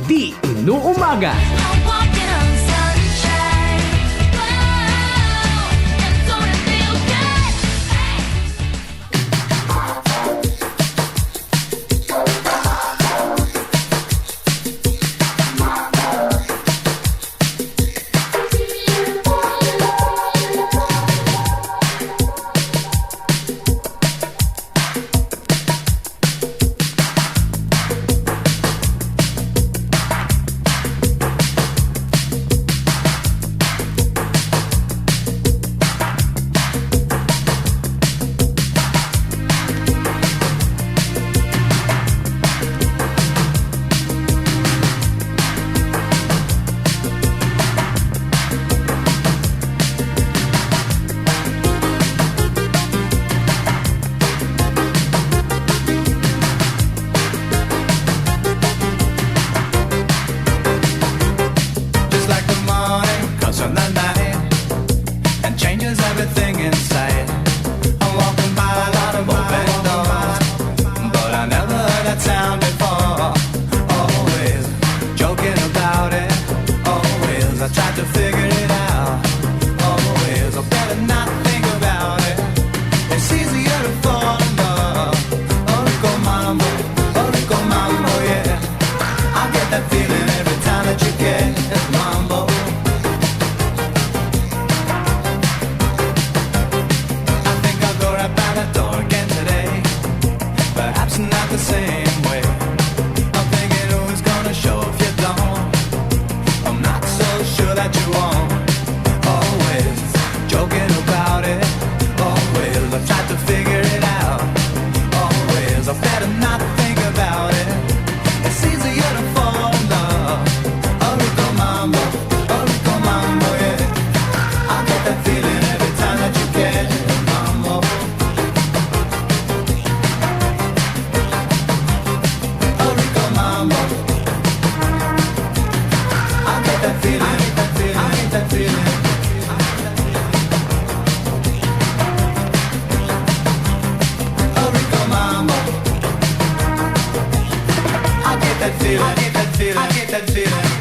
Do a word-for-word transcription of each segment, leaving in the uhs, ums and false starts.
Di Inuumaga. Just like the morning comes from the night and changes everything in sight. I'm walking by a lot of open doors, but I never heard that sound before. Always joking about it, always I tried to figure it out. Always, I better not think about it. It's easier to fall in love. Oh, rico mambo, oh, rico mambo, yeah. I get that feeling every time that you get mambo. I think I'll go right by the door again today. Perhaps not the same way. I'm thinking who's gonna show if you don't. I'm not so sure that you won't. Always joking about it. Always I try to figure it out. Always I better not think about it. It's easier to fall in love. A rico mambo, a rico mambo, yeah. I get that feeling every time that you get mambo. A rico mambo. I get that feeling, I get that feeling, I get that feeling. A rico mambo. I get that feeling, I get that feeling, I get that feeling.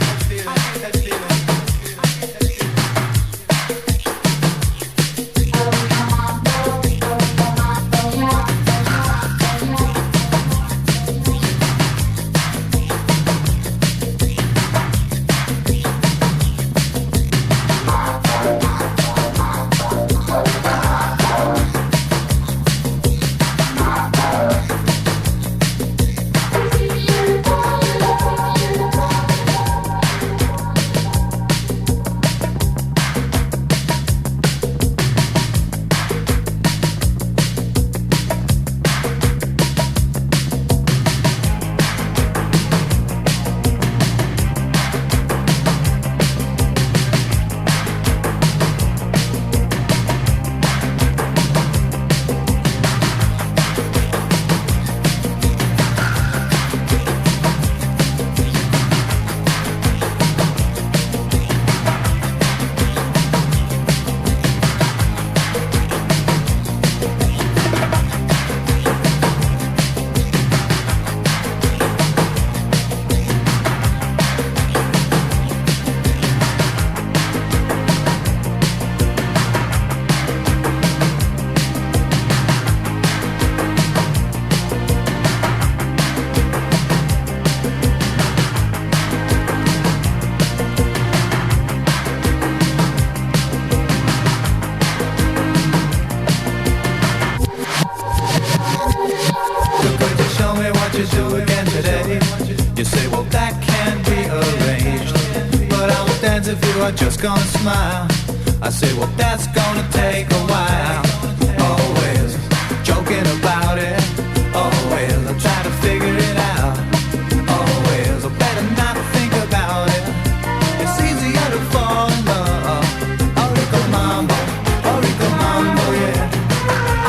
You're going to show me what you do again today. You say, "Well, that can be arranged." But I will dance if you are just gonna smile. I say, "Well, that's gonna take a while." Always joking about it. Always, I try to figure it out. Always, I better not think about it. It's easier to fall in love. Oh, rico mambo, oh, rico mambo, yeah.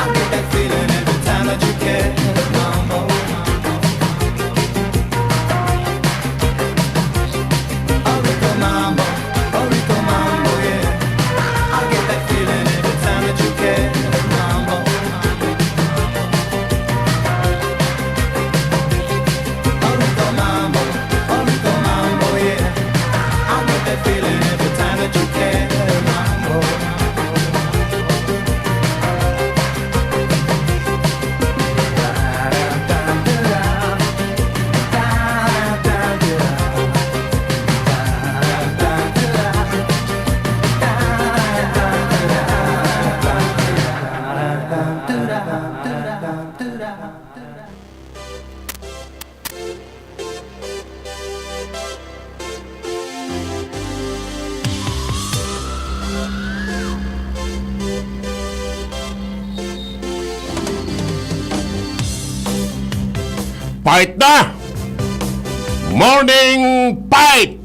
I get that feeling every time that you care. Mambo. Oh, rico mambo, oh, rico mambo, yeah. I get that feeling every time that you care. Mambo. Fight na! Morning Fight!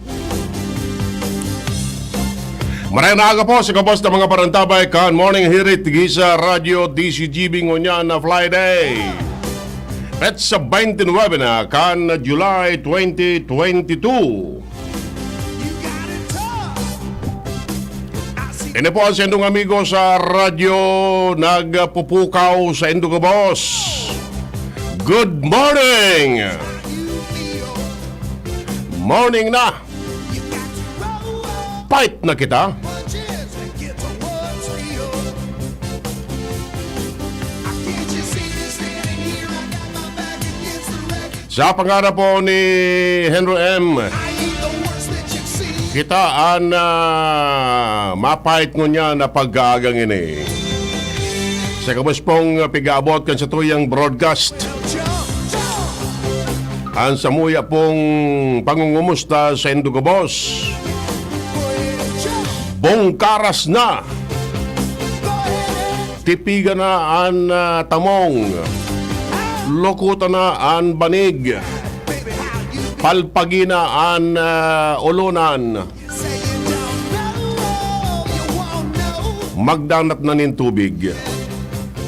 Maray na aga po sa gabos na mga parantabay kan Morning Hirit, gisa Radyo D C G B ngunyan na Friday. Petsa twenty-nine na kan July twenty twenty-two. Ini po ang sendong amigo sa radyo, nagpupukaw sa indong gabos. Good morning! Morning na! Fight na kita! Sa pangarap po ni Henry M, kita an, ah, mapait ngunyan na pagkaagang ini. Sa gabos pong pig-aabot kan satuyang broadcast, an samuya pong pangungumusta sa indong gabos. Bongkaras na! Tipigan na an, ah, tamong. Lukutan na an banig. Palpagi na an, ah, olonan. Magdanat na nin tubig.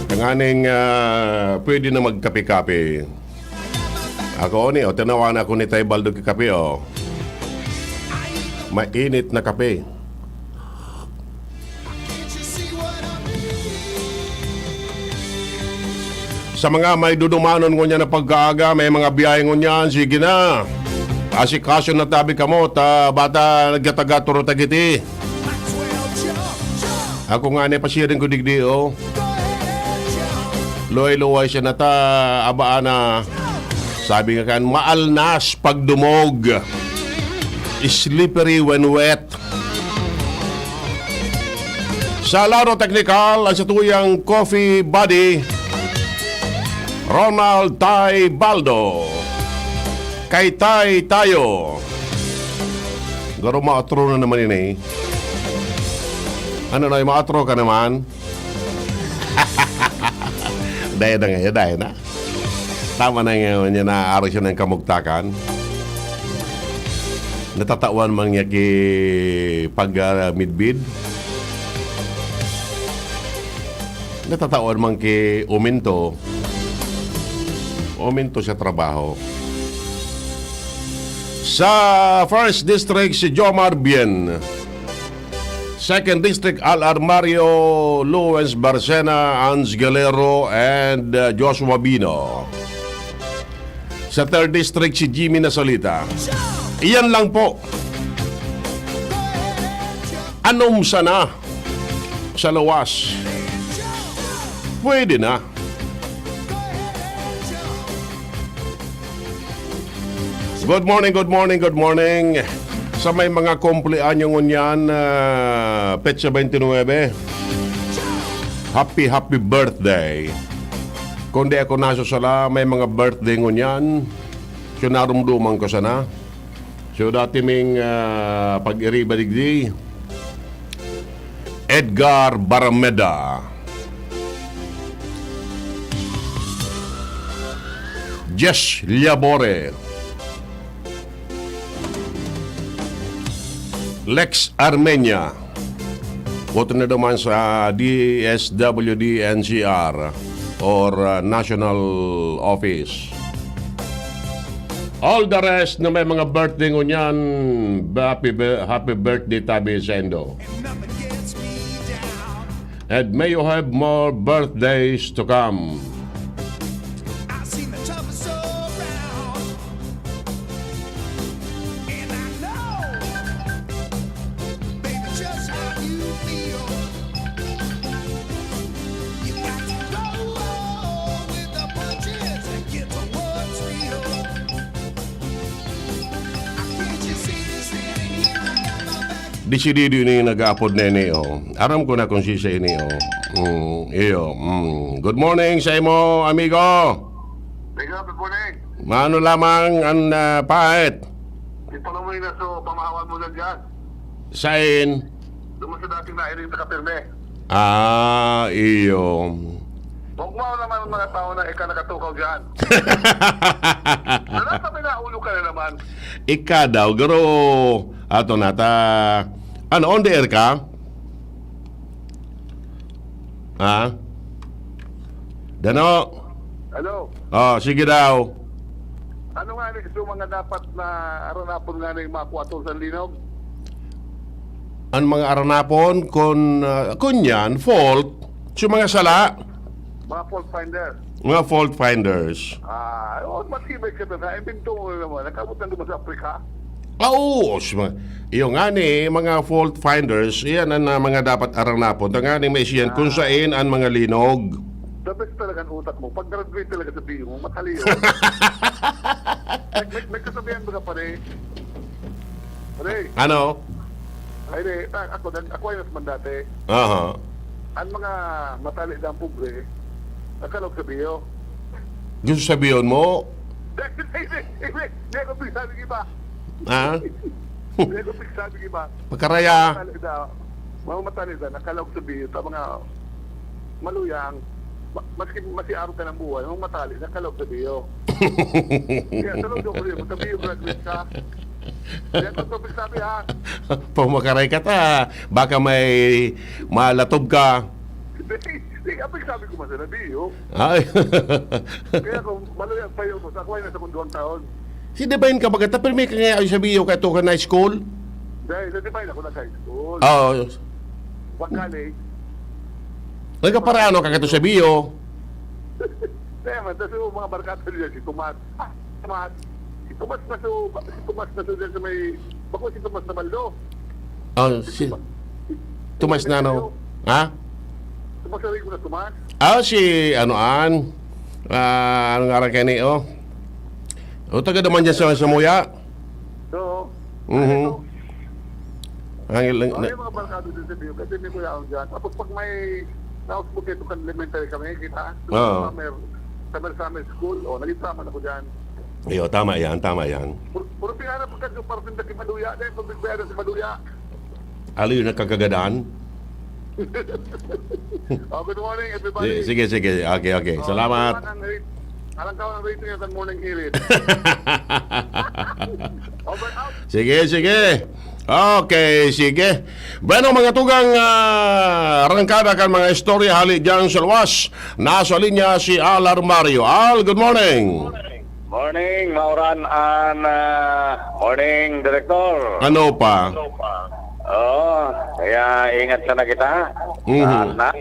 Tanganing, ah, pwede na magkape-kape. Ako ni, o, tinawa na ako ni Tay Baldo ki kape, o. Mainit na kape. Sa mga may dudumanon ngunyan na pagkaaga, may mga biyahe ngunyan, sige na. Asikaso na tabi kamo, ta bata nagkataga turo tagiti. Ako nga ni pasiring ko digdi, o. Luway-luway siya nata, abaan na. Sabi nga kan, maalnas pagdumog. Slippery when wet. Sa lado teknikal, ang satuyang coffee buddy, Ronald Tay Baldo. Kay Tay tayo. Garo maatro na naman ini. Ano na, maatro ka naman? Daya na ngayon, daya na. Tama na ngayon, yan na araw siya ng kamugtakan. Natatawan man niya ki pag, ah, midbid. Natatawan man ki uminto. Uminto sa trabaho. Sa First District, si Jomar Bien. Second District, Al Armario, Lawrence Barcena, Hans Galero, and, uh, Joshua Bino. Sa Third District, si Jimmy Nasalita. Iyan lang po. Anom sana sa lawas. Pwede na. Good morning, good morning, good morning. Sa may mga kumpleanyo ngunyan, ah, petsa twenty-nine, happy, happy birthday. Kung di ako nasasala, may mga birthday ngunyan. So, narumduman ko sana. So, dati ming, ah, pag-iriba digdi, Edgar Barameda, Jess Liabore, Lex Armenia, boto na naman sa D S W D N C R or, uh, National Office. All the rest na may mga birthday ngunyan, happy, be- happy birthday tabi sendo. And may you have more birthdays to come. Desidido ini nag-aapod na ini, oh. Aram ko na kung sisa ini, oh. Mm, iyo. Mm. Good morning sa imo, amigo. Amigo, good morning. Maano lamang ang, ah, paet? Di pa naman na so, pamahawan mo na dyan. Sain? Doon sa dating nailing sa kapirme. Ah, iyo. Huwag mo naman mga tao na ika nakatukaw dyan. Wala kami na ulo ka na naman. Ika daw, garo, ato na ta. Ano, on the air ka? Ha? Dano? Hello? Oh, sige daw. Ano nga ni so mga dapat na aranapon nga na yung mga kuwato sa linog? Ang mga aranapon, kun, ah, kun yan, fault, yung mga sala. Mga fault finder. Mga fault finders. Ah, oh, matibay ka na. Imbento mo na naman. Nakabot na naman sa Afrika. Ah, oo, s-, ma-, iyo nga ni, mga fault finders, iyan ang, ah, mga dapat aranapon. Tangani may siyan, kung Ah. sain ang mga linog. The best talaga ang utak mo. Pag graduate talaga sa B U mo, matali yun. May, may, may kasabihan ba ka, pare? Pare. Ano? Ay, di, ta-, ako, nag-, ako ay naman dati. Aha. Ang mga matali na ang pobre, nakalaog sa B U. Gusto sabihin mo? Hindi, hindi, hindi, hindi. Hindi ako pinagsabi ng iba. Ha? Hindi ako pinagsabi ng iba. Pagkaraya. Matali na, mga matali na, nakalaog sa B U, sa mga maluyang, ma-, maski masiaro ka ng buhay, mga matali, nakalaog sa B U. Kaya sa loob ko rin, sa B U graduate ka. Kaya kung topic sabi, ha? Pumakaray ka ta, baka may malatob ka. Hindi, hindi, ang sabi ko, masala, B U. Ay. Kaya kung maluyang pa yun, sa akwai na sa kunduang taon. Si Divine ka baga ta, pero may kangaya sa B U ka to ka na school? Dahil sa Divine ako nag-high school. Oo. Pag college. Nagkaparano ka kato sa B U? Kaya man, tas yung mga barkada nila, si Tomas. Ah, Tomas. Si Tomas na so, si Tomas na so dyan sa may, bako si Tomas na Baldo. Oh, si Tomas na, no? Ha? Tomas na rin ko na Tomas. Ah, si ano, an? Ah, anong ngaran kayo ni, oh? O, taga naman dyan sa, sa Muya? Oo. Mhm. Ano to? Ang ilang, Ano na yung mga barkada dyan sa Bio? Kasi may kuya akong dyan. Tapos pag may nausbog kayo, itong elementary kami, kita? Oo. Summer, summer, summer school. O, naging tama na ko dyan. Iyo, tama yan, tama yan. Puro, puro pinanap ka dyan, parang pinda si Maluya. Dahil pag bigbayan na si Maluya. Alo yung nagkagagadan? Oh, good morning, everybody. Si-, sige, sige. Okay, okay. Oh, salamat. Alang ka ang rate, alang ka ang rate niya sa morning hirit. Over out. Sige, sige. Okay, sige. Bueno, mga tugang, ah, arangkada kan mga istorya hali dyan sa luwas. Nasa linya si Al Armario. Al, good morning. Morning, mauran an, ah, morning, Direktor. Ano pa? Oo, kaya ingat sana kita. Mhm. Sa arnas.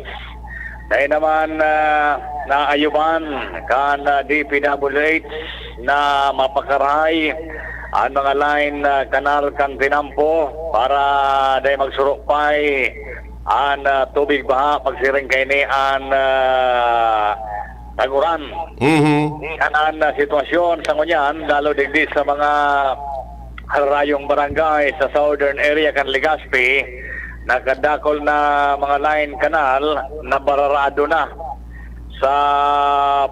Dahil naman, ah, naayuban kan, ah, D P W H na mapakarahay an mga line, ah, kanal kan tinampo para dai magsurupay an, ah, tubig baha pagsiring kaini an, ah, taguran. Mhm. An, an, ah, sitwasyon sa ngunyan, lalo digdi sa mga hararayong barangay sa southern area kan Legazpi, nakadakol na mga line kanal na bararado na sa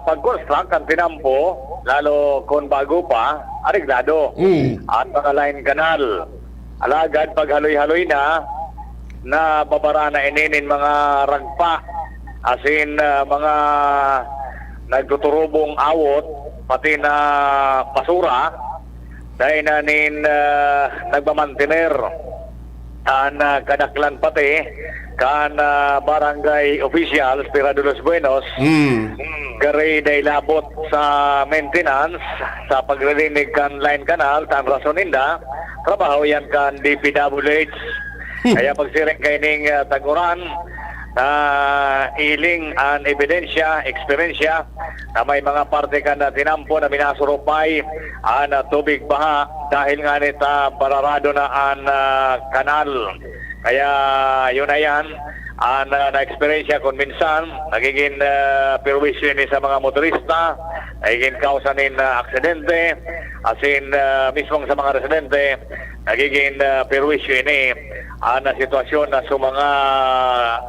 pag-construct kan tinampo, lalo kung bago pa, areglado Mm. an mga line kanal. Alagad paghaloy-haloy na, nababara na ini nin mga ragpa, asin, ah, mga nagtuturubong awot, pati na basura, dai na nin, ah, nagmamantener an, ah, kadaklan pati kan, ah, barangay officials, Pira de los Buenos, Mm. gari dai labot sa maintenance, sa paglilinig kan line canal, ta an rason ninda, trabaho yan kan D P W H. Kaya pagsiring kaining, ah, taguran, na ihiling an ebidensya, eksperyensya, na may mga parte kan, ah, tinampo na minasurupay an, ah, tubig baha dahil nga nita bararado na an, ah, kanal. Kaya yun na yan, an, ah, na-eksperyensya kung minsan nagiging, ah, perwisyo ini sa mga motorista, nagiging kausa nin, ah, aksidente, asin, ah, mismong sa mga residente, nagiging, ah, perwisyo ini an, ah, sitwasyon na sa mga,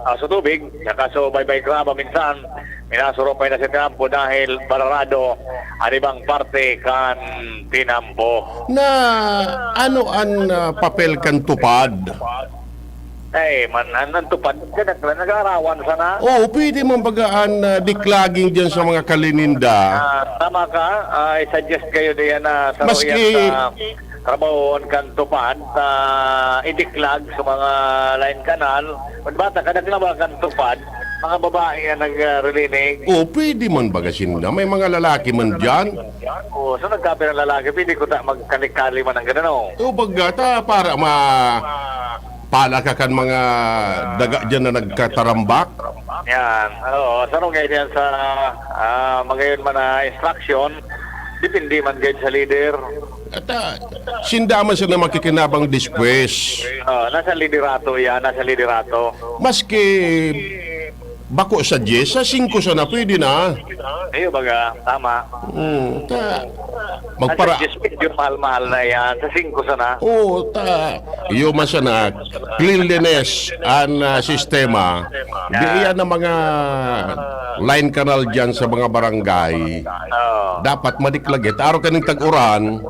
ah, sa tubig, saka sa baybay graba minsan, minasurupay na sa tinampo dahil bararado an ibang parte kan tinampo. Na ano an, ah, papel kan tupad? Ay, man, an, an TUPAD, kadak na, nag-aarawan sana. Oo, pwede man baga an ah, declogging dyan sa mga kali ninda. Ah, tama ka, ah, i-suggest kayo diyan na sa Maski- royal sa trabahoon kan TUPAD, ah, i-declog sa mga line canal. Magbata ka, naglawa kan TUPAD, mga babae ang nagririnig. Oo, pwede man baga sinda. May mga lalaki man dyan. O, so nagkape ng lalaki, pwede ko ta magkalikali man ang ganun, oh. O baga ta, para ma palakakan mga daga dyan na nagkatarambak. Yan. Oo, sa ngayon yan sa ah, magayon man na instruction, depende man gayud sa leader. At ah, sinda man sila makikinabang despues. Oh, nasa liderato yan, nasa liderato. Maski bako sa diyes, sa singko sana pwede na. Iyo baga, tama. Hmm, ta, Nasa magpara... diyes medyo mahal-mahal na yan. Sa singko sana. Oo, ta, iyo man sana, cleanliness an ah, sistema. Di iyan ang mga line canal dyan sa mga barangay. Oo. Dapat madiklagit. Araw kaning tag-uran,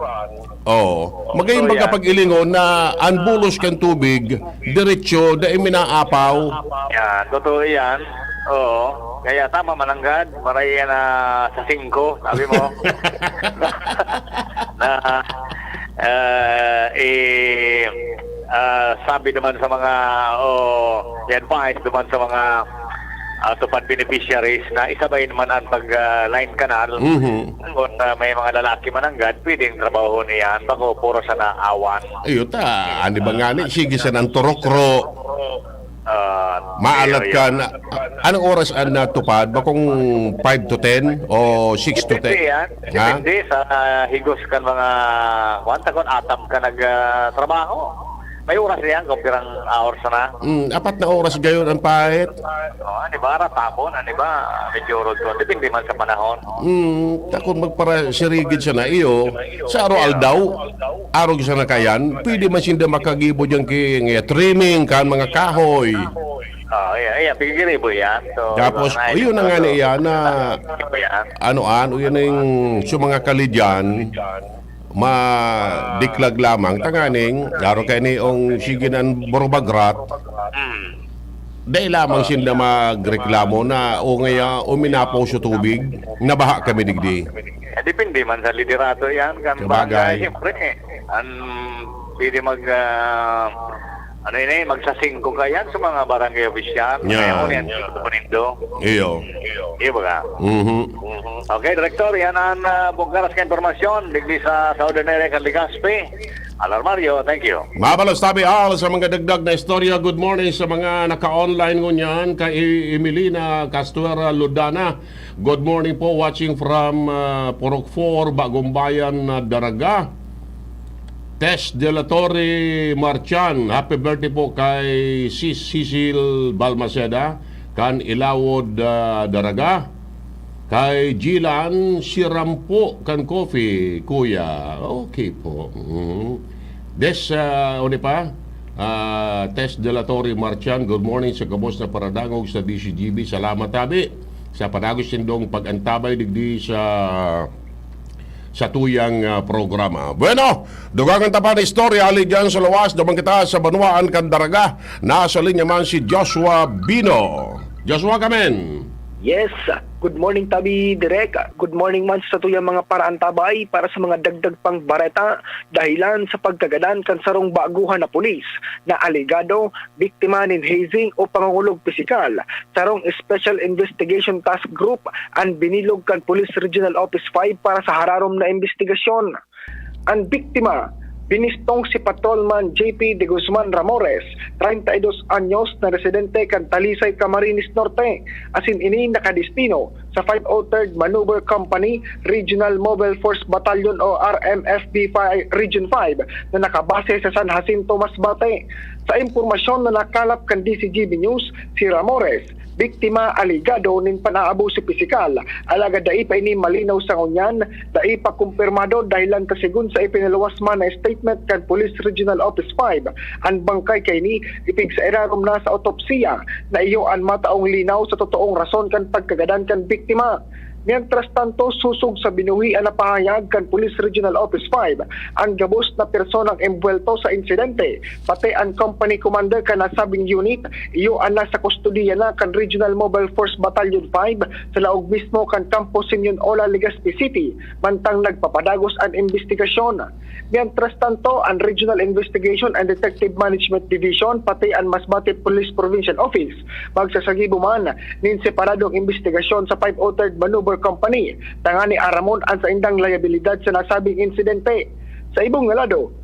oh, magayon baga pag-ilingon na ang bulos kan tubig, diretso, dai minaapaw. Yan, totoo yan. Oo. Kaya tama mananggad, maray yan na sa singko, sabi mo. na eh, eh, ah, sabi naman sa mga, o i-advise naman sa mga ah, TUPAD beneficiaries na isabay naman ang pag ah, line canal. Mhm. Kung ah, may mga lalaki mananggad, pwedeng trabaho niyan. Bako, puro sana awan. Iyo ta, ani ba nga ni, sige sa nang turokro. Ah, Maalat iyo, ka iyo. na. Anong oras an natupad? Bakong five to ten o six to Depende ten? Yan. Ha? Depende sa ah, higos kan mga, kuwan ta, kung atam ka nag ah, trabaho. May oras yan, kung pirang hours na. Mm, apat na oras gayon ang pahit. Oh, ano ba? Ratapon, ano ba? Medyo road ko. Depende man sa panahon. Mm, takon magparasirigid siya na iyo. Sa araw-aldaw, araw sa nakayan, pwede man sinda makagibo dyan ki, nga trimming kan mga kahoy. Oh, iya, iya, pigiribo yan. So, Tapos, mga yun na nga ano, niya na iba yan. ano ano yun yung sa mga kalidyan, madiklag lamang tanganing araw kay ni ong sige nan burubagrat. Hmm. Dai lamang sinda magreklamo na o ngaya uminapaw sa tubig, nabaha kami digdi. Eh, depende man sa liderato yan. Kan Sabagay. Barangay, siyempre, eh, ang pwede mag, ah, ano yun eh, magsasingko ka yan sa mga barangay official. Yeah. Kaya kung yan, singko nindo. Iyo. Di ba ka? Mhm. Okay, Director, yan ang uh, bugkaras ka impormasyon. Digdi sa Southern Area kan Legazpi. Alarmario, thank you. Mabalos tabi al sa mga dagdag na istorya. Good morning sa mga naka-online ngunyan. Kay Emelina Castuera Ludana. Good morning po, watching from uh, Purok four, Bagong Bayan, uh, Daraga. Tess de la Torre Marchan, happy birthday po kay Sis Cecil Balmaceda, kan Ilawod, uh, Daraga. Kay Jilan, siram po kan coffee, kuya. Okay po. Mhm. Des, ah, uni pa? Ah, Tess de la Torre Marchan, good morning sa gabos na paradangog sa D C G B. Salamat, tabi, sa padagos nindong pag-antabay digdi sa sa tuyang ah, programa. Bueno, dugangan ta pa na istorya, ali dyan sa lawas, duman kita sa banwaan kan Daraga. Nasa linya man si Joshua Bino. Joshua, kamen! Yes, good morning, Tabi Direk. Good morning man sa tuyang mga paraantabay para sa mga dagdag pang bareta dahilan sa pagkagadan kan sarong baguhan na pulis na alegado biktima nin hazing o pangungulog pisikal. Sarong Special Investigation Task Group an binilog kan Police Regional Office five para sa hararom na investigasyon. An biktima, binistong si Patrolman J P de Guzman Ramores, treinta y dos anyos, na residente kan Talisay, Camarines Norte, asin ini nakadestino sa five oh third Maneuver Company, Regional Mobile Force Battalion o R M F B five, Region five, na nakabase sa San Jacinto, Masbate. Sa impormasyon na nakalap kan D C G B News, si Ramores, biktima alegado nin panaabuso pisikal, alagad dai pa ini malinaw sa ngunyan, dai pa kumpirmado dahilan ta segun sa ipinaluwas man na statement kan Police Regional Office five, an bangkay kaini ipigsairarom na sa autopsiya na iyo an mataong linaw sa totoong rason kan pagkagadan kan biktima. Mientras tanto, sosog sa binuhi an napahayag kan Police Regional Office five, an gabos na personang embuwelto sa insidente, pati an company commander kan nasabing unit, iyo an nasa kustodiya na kan Regional Mobile Force Battalion five sa laog mismo kan Campo Simeon Ola, Legazpi City, mantang nagpapadagos an imbestigasyon. Mientras tanto, an Regional Investigation and Detective Management Division pati an Masbate Police Provincial Office magsasagibo man nin separadong imbestigasyon sa five oh third Maneuver Company, tangani aramon an saindang liabilidad sa nasabing insidente. Sa ibong nga lado,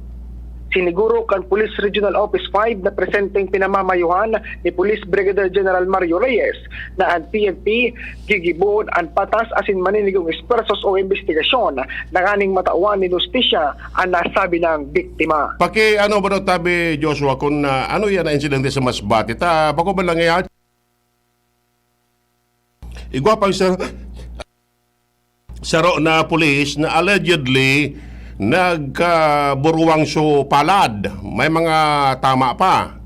siniguro kan Police Regional Office five na presenteng pinamamayohan ni Police Brigadier General Mario Reyes na an P N P gigibohon an patas asin maninigong espuwersos o imbestigasyon tanganing matawan nin hustisya an nasabi nang biktima. Paki-ano ba daw tabi, Joshua, kung, ah, ano yan na insidente sa Masbate? Ta, bako ba lang yan? Igwa pang sar-, saro na pulis na allegedly nagkaburuwang so palad. May mga tama pa.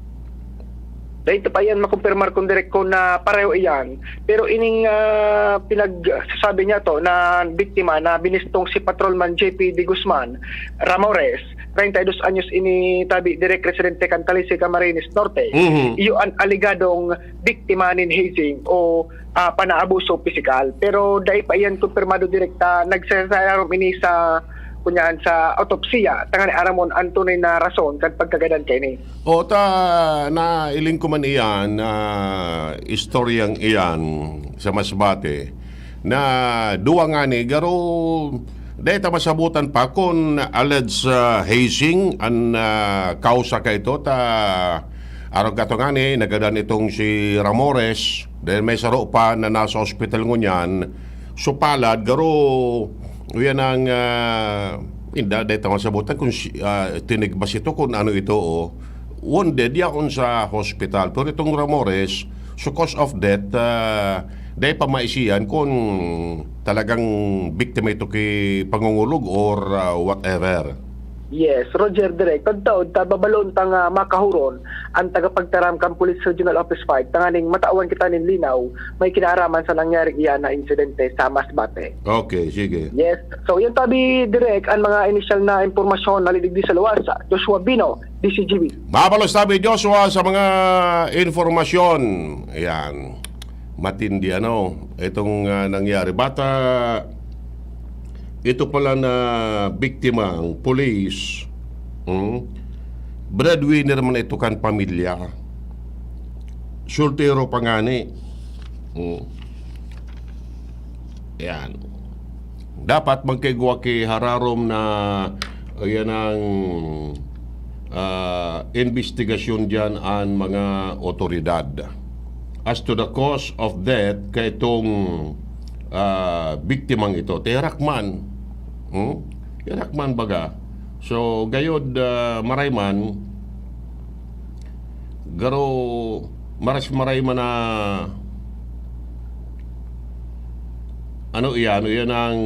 Dahil ito pa yan, makumpirmar kung direct ko na pareho iyan. Pero ining, ah, pinagsasabi niya to na biktima na binistong si Patrolman J P de Guzman Ramores, treinta y dos anyos ini, tabi, direk residente kan Talise, Camarines Norte. Mhm. Iyo an aligadong biktima nin hazing o, ah, panaabuso pisikal. Pero dai pa iyan kumpirmado direkta, nagsasararom ini sa, kunyan, sa autopsiya, tanganing aramon an tunay na rason kan pagkagadan kaini. O ta, nailing ko man iyan, ah, istoryang iyan sa Masbate, na duwa ngani, garo, dai ta masabutan pa kun alleged, ah, hazing an, ah, kausa kaito, ta arog kato ngani, nagadan itong si Ramores, dahil may saro pa na nasa ospital ngunyan, supalad, garo, uyan ang, ah, inda, dai ta masabutan kung si, ah, tinigbas ito, kung ano ito, o wounded, yaon sa hospital. Pero itong Ramores, so cause of death, ah, dai pa maisihan kung talagang biktima ito ki pangungulog or, ah, whatever. Yes, Roger, direk. Pagtaod ta, babalon ta nga makahuron an tagapagtaram kan Police Regional Office five tanganing matawan kita nin linaw may kinaaraman sa nangyari iyan na insidente sa Masbate. Okay, sige. Yes. So, yan tabi, direk, ang mga inisyal na impormasyon na lidigdi sa luwas. Joshua Bino, D C G B. Mabalos tabi, Joshua, sa mga informasyon. Ayan. Matindi, ano, itong, ah, nangyari. Bata, ito pala na biktima, ang pulis, hmm? Breadwinner man ito kan pamilya. Soltero pa ngani. Hmm. Yan. Dapat magkaigwa ki hararom na, ayan ang, ah, investigasyon diyan an mga otoridad. As to the cause of death kaitong, ah, biktimang ito, tirak man. Hmm? Tirak man baga. So, gayod, ah, maray man, garo maras maray man na ano iyan, ano iyan ang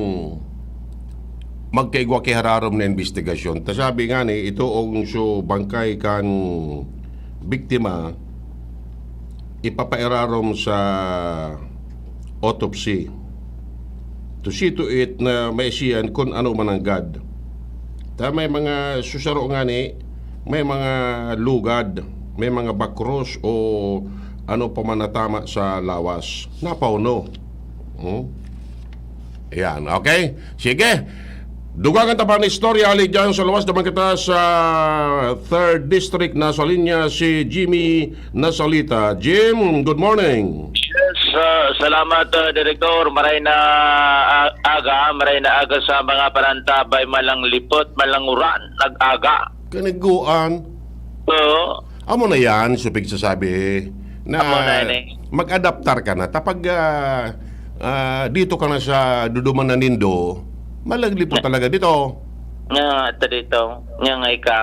magkaigwa ki hararom na imbestigasyon. Ta sabi ngani, ito ang so bangkay kan biktima, ipapairarom sa autopsy. To see to it na maisihan kun ano mananggad. Ta may mga susaro ngani, may mga lugad, may mga bakros o ano pa man natama sa lawas. Napauno. Hmm? Ayan, okay? Sige. Dugangan ta pa ang istorya, ali dyan sa luwas naman kita sa third District. Nasa linya si Jimmy Nasalita. Jim, good morning. Yes, ah, salamat, ah, Direktor. Maray na, ah, aga, maray na aga sa mga panantabay, malang lipot, malang uran, nag-aga. Kaniguan. Oo. Amo na yan, supig sasabi, na Amo na yan eh. Mag-adaptar ka na. Tapag, ah, ah, dito ka na sa duduman na nindo, malagli po Na- talaga dito. Nga nga, ito dito. Nga nga ika.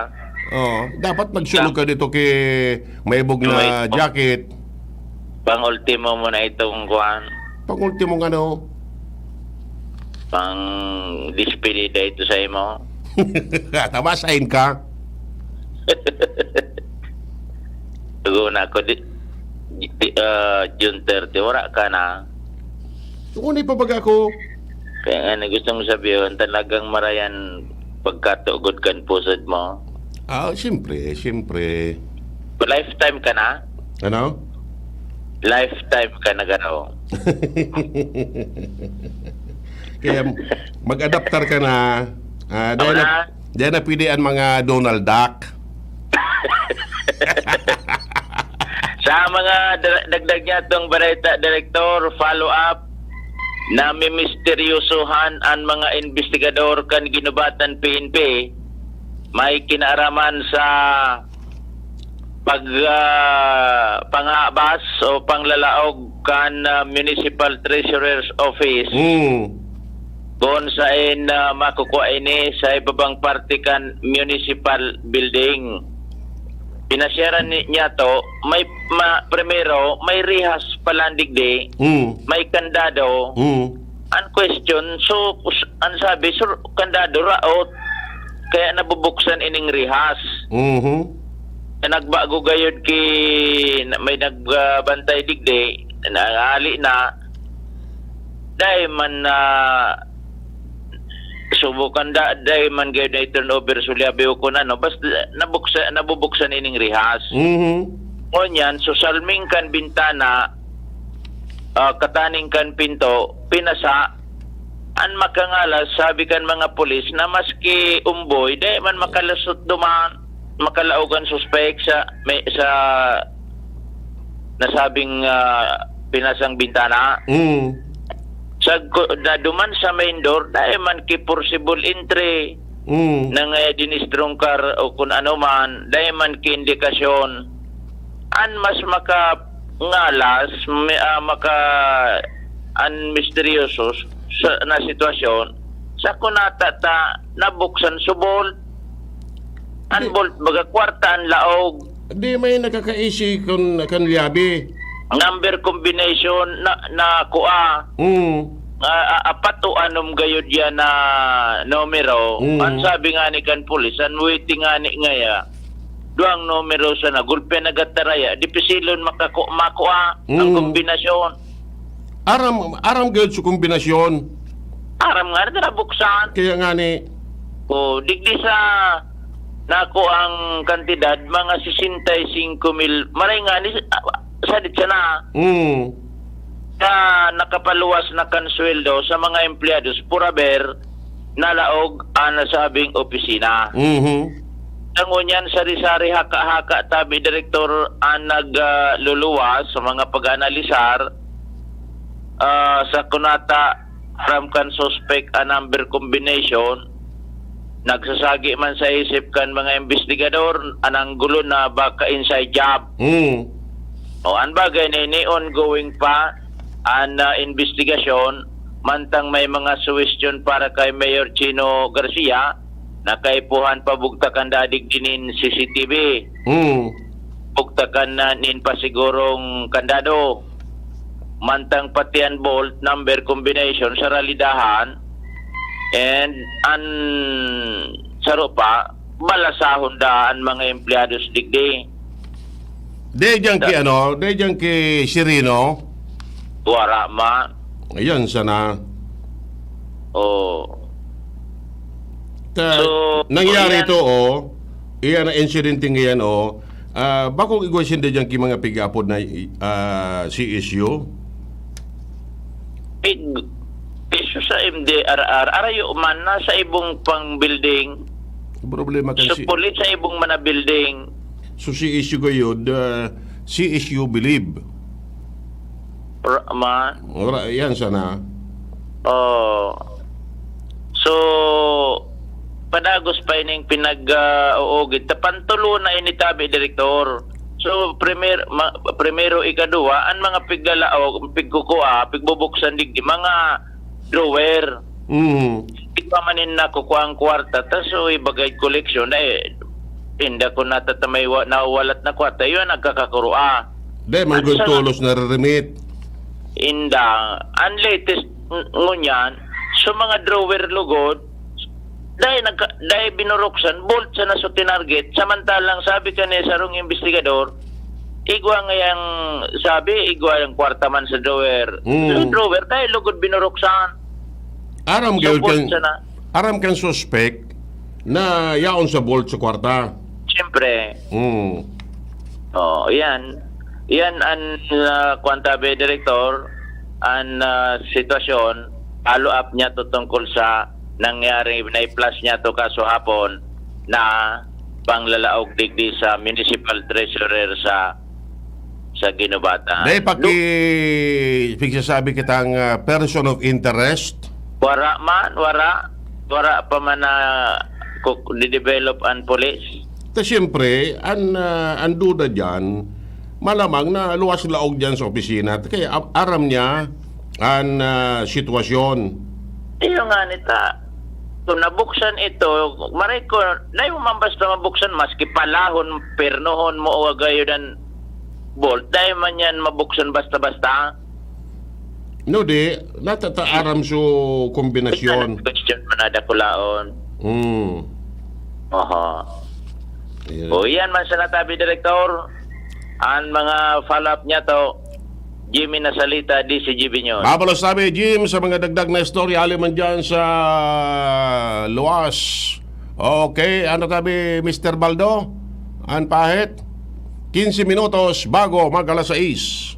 Oh, dapat magsulog ka dito ki maibog na May- jacket. Pang-ultimo mo na itong kuan. Pang-ultimo nga, no? Pang-despedida ito sa imo. Tama, sign ka. Tugon ako, di, di, ah, June thirty, wala ka na. Kung ano ipabaga ko. Kaya nga, na gustong sabihin, talagang marayan pagkatugod kan pusod mo. Ah, siyempre, siyempre. Lifetime ka na? Ano? Lifetime ka na garo. Kaya mag-adaptar ka na. Ah, dahil na, dahil na pwede ang mga Donald Duck. Sa mga da- dagdag niya itong bareta, Director, follow up, namimisteryosohan ang mga investigador kan ginubatan P N P, may kinaaraman sa pag ah, panghabas o panglalaog kan ah, Municipal Treasurer's Office. Hmm. Kung sain ah, makukua ini sa ibabang parte kan municipal building. Pinasyaran ni- niya to, may ma, primero, may rihas palandig di, Hmm. may kandado. Hmm. Ang question, so, us- ang sabi, sur, kandado, raot, kaya nabubuksan ining rihas. Mhm. Na nagbago gayod ki, na- may nagbantay digdi, na ali na, dai man na, subukan da, dai man gayod na i-turn over sulyabi o kun ano, basta nabuksa, nabubuksan ining rihas. Mhm. Ngunyan, so salming kan bintana, ah, kataning kan pinto, pinasa, an makangalas, sabi kan mga pulis, na maski umboy, dai man makalusot duman, makalaog an suspek sa, may, sa nasabing ah, pinasang bintana. Mm. Sa, na duman sa main door, dai man ki forcible entry Mm. nang eh, dinistrungkar o kun ano man, dai man ki indikasyon. An mas makangalas, mi- ah, maka an misteryoso sa, na sitwasyon, sa kunata ta nabuksan subol. An Di- bolt, baga kwarta an laog. Di may nakakaisi kun kan lyabe. Number combination na, na kua. Mm. Ah, ah, apat o anom gayod yan na numero. Mm. Ang sabi nga ni kan pulis, ang waiting nga ni ngaya, duang numero sa nagulpe nagataraya, dipisilon makaku- makua ang Mm. kombinasyon. Aram, aram gayud sa kombinasyon. Aram nga na nabuksan. Kaya nga ni, O, digdi sa nako ang kantidad, mga sesenta y cinco mil, maray nga ni, ah, sadit sana, mm, sa nakapaluwas na kan sweldo sa mga empleyados, puraber, nalaog ang nasabing opisina. mhm, Sa ngunyan, sari-sari haka-haka, tabi, Direktor, ang nagluluwas sa mga pag-analisar, ah, sa kunata, aram kan suspek ang number combination, nagsasagi man sa isip kan mga investigador ang anggulo na baka inside job. mm. O, ang bagay na ini, ongoing pa ang ah, investigasyon, mantang may mga suwestyon para kay Mayor Chino Garcia na kaipuhan pabugtakan dadig nin C C T V. Mm. Bugtakan na nin pasigurong kandado. Mantang pati an bolt number combination sa ralidahan and an saro pa, balasahon da an mga empleyados digdi. Dai diyan ki ano, dai diyan ki Sirino. Wara man. Ayan sana. Oh. Ta, So, nangyari ayan. To, oh. Iyan ang insidente ngayon, oh. Ah, bako igwa sinda diyan ki mga pig-apod na ah, C S U. Pig, iso sa M D R R, arayo man, nasa ibong pang building. Problema kan So, si, pulit sa ibong mana building. so C S U gayud, ah, C S U believe. Ra- man. Ora, yan sana. Oh. So, padagos pa ining pinag-uugid. Tapantulo na ini tabi, Direktor. So, primer, ma, primero, ikaduha, ang mga piglalaog, pigkukua, pigbubuksan digdi, mga drawer. Mm. Di pa man nin nakukuha ang kwarta, ta so ibagay koleksyon, eh, inda ko natatamay wa, nawalat na kwarta, yun nagkakakurua. Dai man At gud sa- tolos nareremit. Inda, ang latest ng-, ngunyan, so mga drawer lugod, dahil, nagka, dahil binuruksan, bolt sa naso tinarget, samantalang sabi ka ni sarong investigador, Igwa ngayang sabi, igwa ang kwarta man sa drawer. Mm. Sa drawer, kaya lugod binuruksan. Aram So, gayud boss, kan sana. Aram kan suspect na yaon sa vault sa kwarta. Siyempre. Hmm. Oh, yan. Yan ang uh, kwantabe, Direktor, ang ah, sitwasyon, follow up niya to tungkol sa nangyari, na-flash niya to kaso hapon na panglalaog digdi sa municipal treasurer sa sa Ginubatan. Dahil paki pigsasabi kitang ah, person of interest. Wara man, wara. Wara pa man na kuk- didevelop ang police. Ta siyempre, an ah, an duda diyan, malamang na luwas laog diyan sa opisina. Kaya a- aram niya an ah, sitwasyon. Iyo nga nita. Kung nabuksan ito, maray ko, dahil mo man basta mabuksan, maski palahon, pernohon mo o gayo dan bolt, dahil man yan mabuksan basta-basta. No di, natata aram so kombinasyon. Question mo na dakulaon. Hmm. Oho. Ayun. O iyan man sa natabi, Direktor, ang mga follow-up niya to, Jimmy Nasalita, D C G B News. Babalos tabi, Jim, sa mga dagdag na istorya, hali man dyan sa luwas. Okay, ano tabi, Mister Baldo? An pahit? quince minutos bago mag alas sais.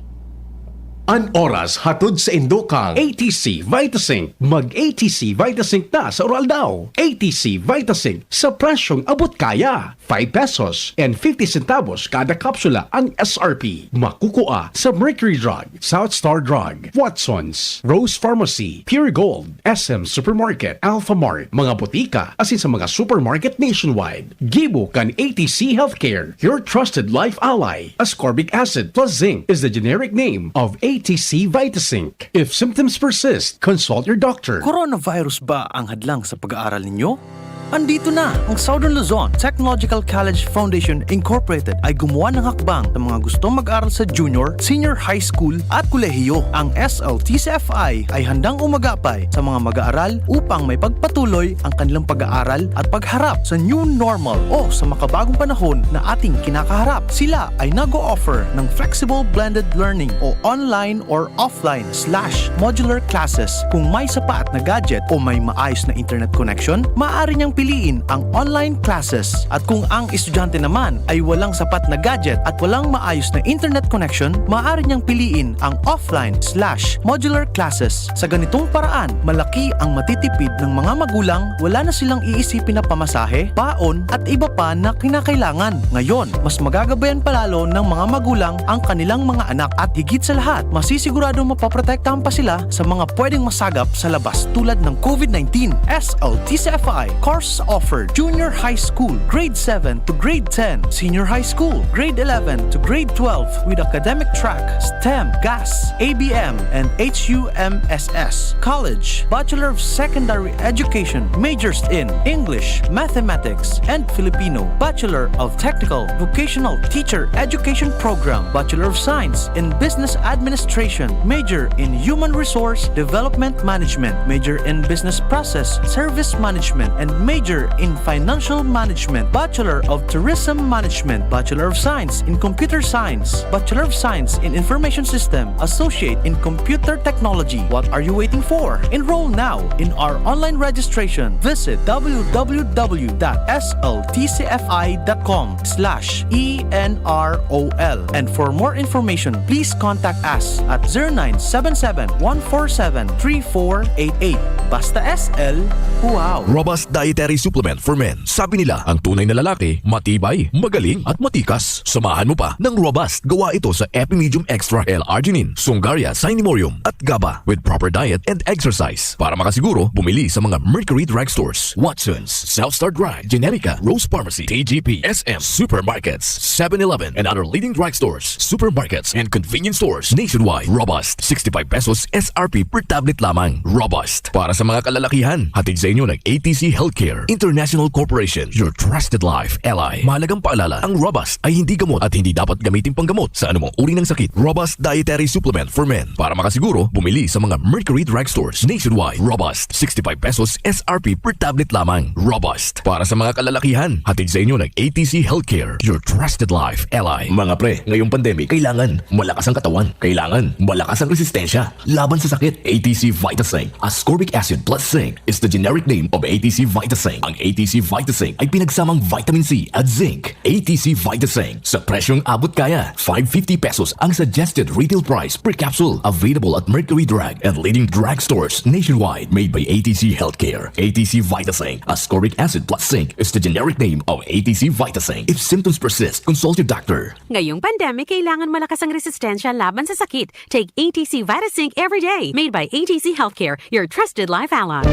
An oras hatod sa indo kang A T C Vitasync. Mag A T C Vitasync na sa Uraldaw. A T C Vitasync sa presyong abot kaya. Five pesos and fifty centavos kada kapsula ang S R P. Makukua sa Mercury Drug, South Star Drug, Watson's, Rose Pharmacy, Pure Gold, S M Supermarket, Alpha Mart, mga botika, asin sa mga supermarket nationwide. Gibo kan A T C Healthcare, your trusted life ally. Ascorbic acid plus zinc is the generic name of A T C Vitasync. If symptoms persist, consult your doctor. Coronavirus ba ang hadlang sa pag-aaral ninyo? Andito na ang Southern Luzon Technological College Foundation Incorporated ay gumawa ng hakbang sa mga gustong mag-aral sa junior, senior high school at kolehiyo. Ang S L T C F I ay handang umagapay sa mga mag-aaral upang may pagpatuloy ang kanilang pag-aaral at pagharap sa new normal o sa makabagong panahon na ating kinakaharap. Sila ay nag-o-offer ng flexible blended learning o online or offline slash modular classes. Kung may sapat na gadget o may maayos na internet connection, maaari niyang piliin ang online classes. At kung ang estudyante naman ay walang sapat na gadget at walang maayos na internet connection, maaari niyang piliin ang offline slash modular classes. Sa ganitong paraan, malaki ang matitipid ng mga magulang, wala na silang iisipin na pamasahe, baon, at iba pa na kinakailangan. Ngayon, mas magagabayan palalo ng mga magulang ang kanilang mga anak at higit sa lahat, masisiguradong mapoprotektahan pa sila sa mga pwedeng masagap sa labas tulad ng COVID nineteen. S L T C F I, course offered, junior high school, grade seven to grade ten, senior high school, grade eleven to grade twelve with academic track, STEM, GAS, A B M, and H U M S S. College, Bachelor of Secondary Education, majors in English, Mathematics, and Filipino, Bachelor of Technical Vocational Teacher Education Program, Bachelor of Science in Business Administration, major in Human Resource Development Management, major in Business Process Service Management, and major in Financial Management, Bachelor of Tourism Management, Bachelor of Science in Computer Science, Bachelor of Science in Information System, Associate in Computer Technology. What are you waiting for? Enroll now in our online registration. Visit w w w dot s l t c f i dot com slash e n r o l. And for more information, please contact us at zero nine seven seven, one four seven, three four eight eight. Basta S L, wow! Robust Dietary Supplement for Men. Sabi nila, ang tunay na lalaki, matibay, magaling, at matikas. Samahan mo pa ng Robust. Gawa ito sa Epimedium Extra L-arginine, Sungaria, Cinemorium, at GABA. With proper diet and exercise. Para makasiguro, bumili sa mga Mercury Drugstores, Watson's, South Star Drug, Generica, Rose Pharmacy, T G P, S M, supermarkets, seven eleven, and other leading drugstores, supermarkets, and convenience stores nationwide. Robust, sixty-five pesos S R P per tablet lamang. Robust. Para sa sa mga kalalakihan. Hatid sa inyo ng A T C Healthcare International Corporation, your trusted life ally. Mahalagang paalala, ang Robust ay hindi gamot at hindi dapat gamitin panggamot sa anumang uri ng sakit. Robust Dietary Supplement for Men. Para makasiguro, bumili sa mga Mercury Drug Stores nationwide. Robust, sixty-five pesos S R P per tablet lamang. Robust, para sa mga kalalakihan. Hatid sa inyo ng A T C Healthcare, your trusted life ally. Mga pre, ngayong pandemic, kailangan malakas ang katawan. Kailangan malakas ang resistensya laban sa sakit. A T C Vitasync, ascorbic acid plus zinc, is the generic name of A T C Vitasync. Ang A T C Vitasync ay pinagsamang vitamin C at zinc. A T C Vitasync, sa presyong abot kaya. Five fifty pesos ang suggested retail price per capsule. Available at Mercury Drug and leading drugstores nationwide. Made by A T C Healthcare. A T C Vitasync, ascorbic acid plus zinc, is the generic name of A T C Vitasync. If symptoms persist, consult your doctor. Ngayong pandemic, kailangan malakas ang resistensya laban sa sakit. Take A T C Vitasync every day. Made by A T C Healthcare, your trusted life ally.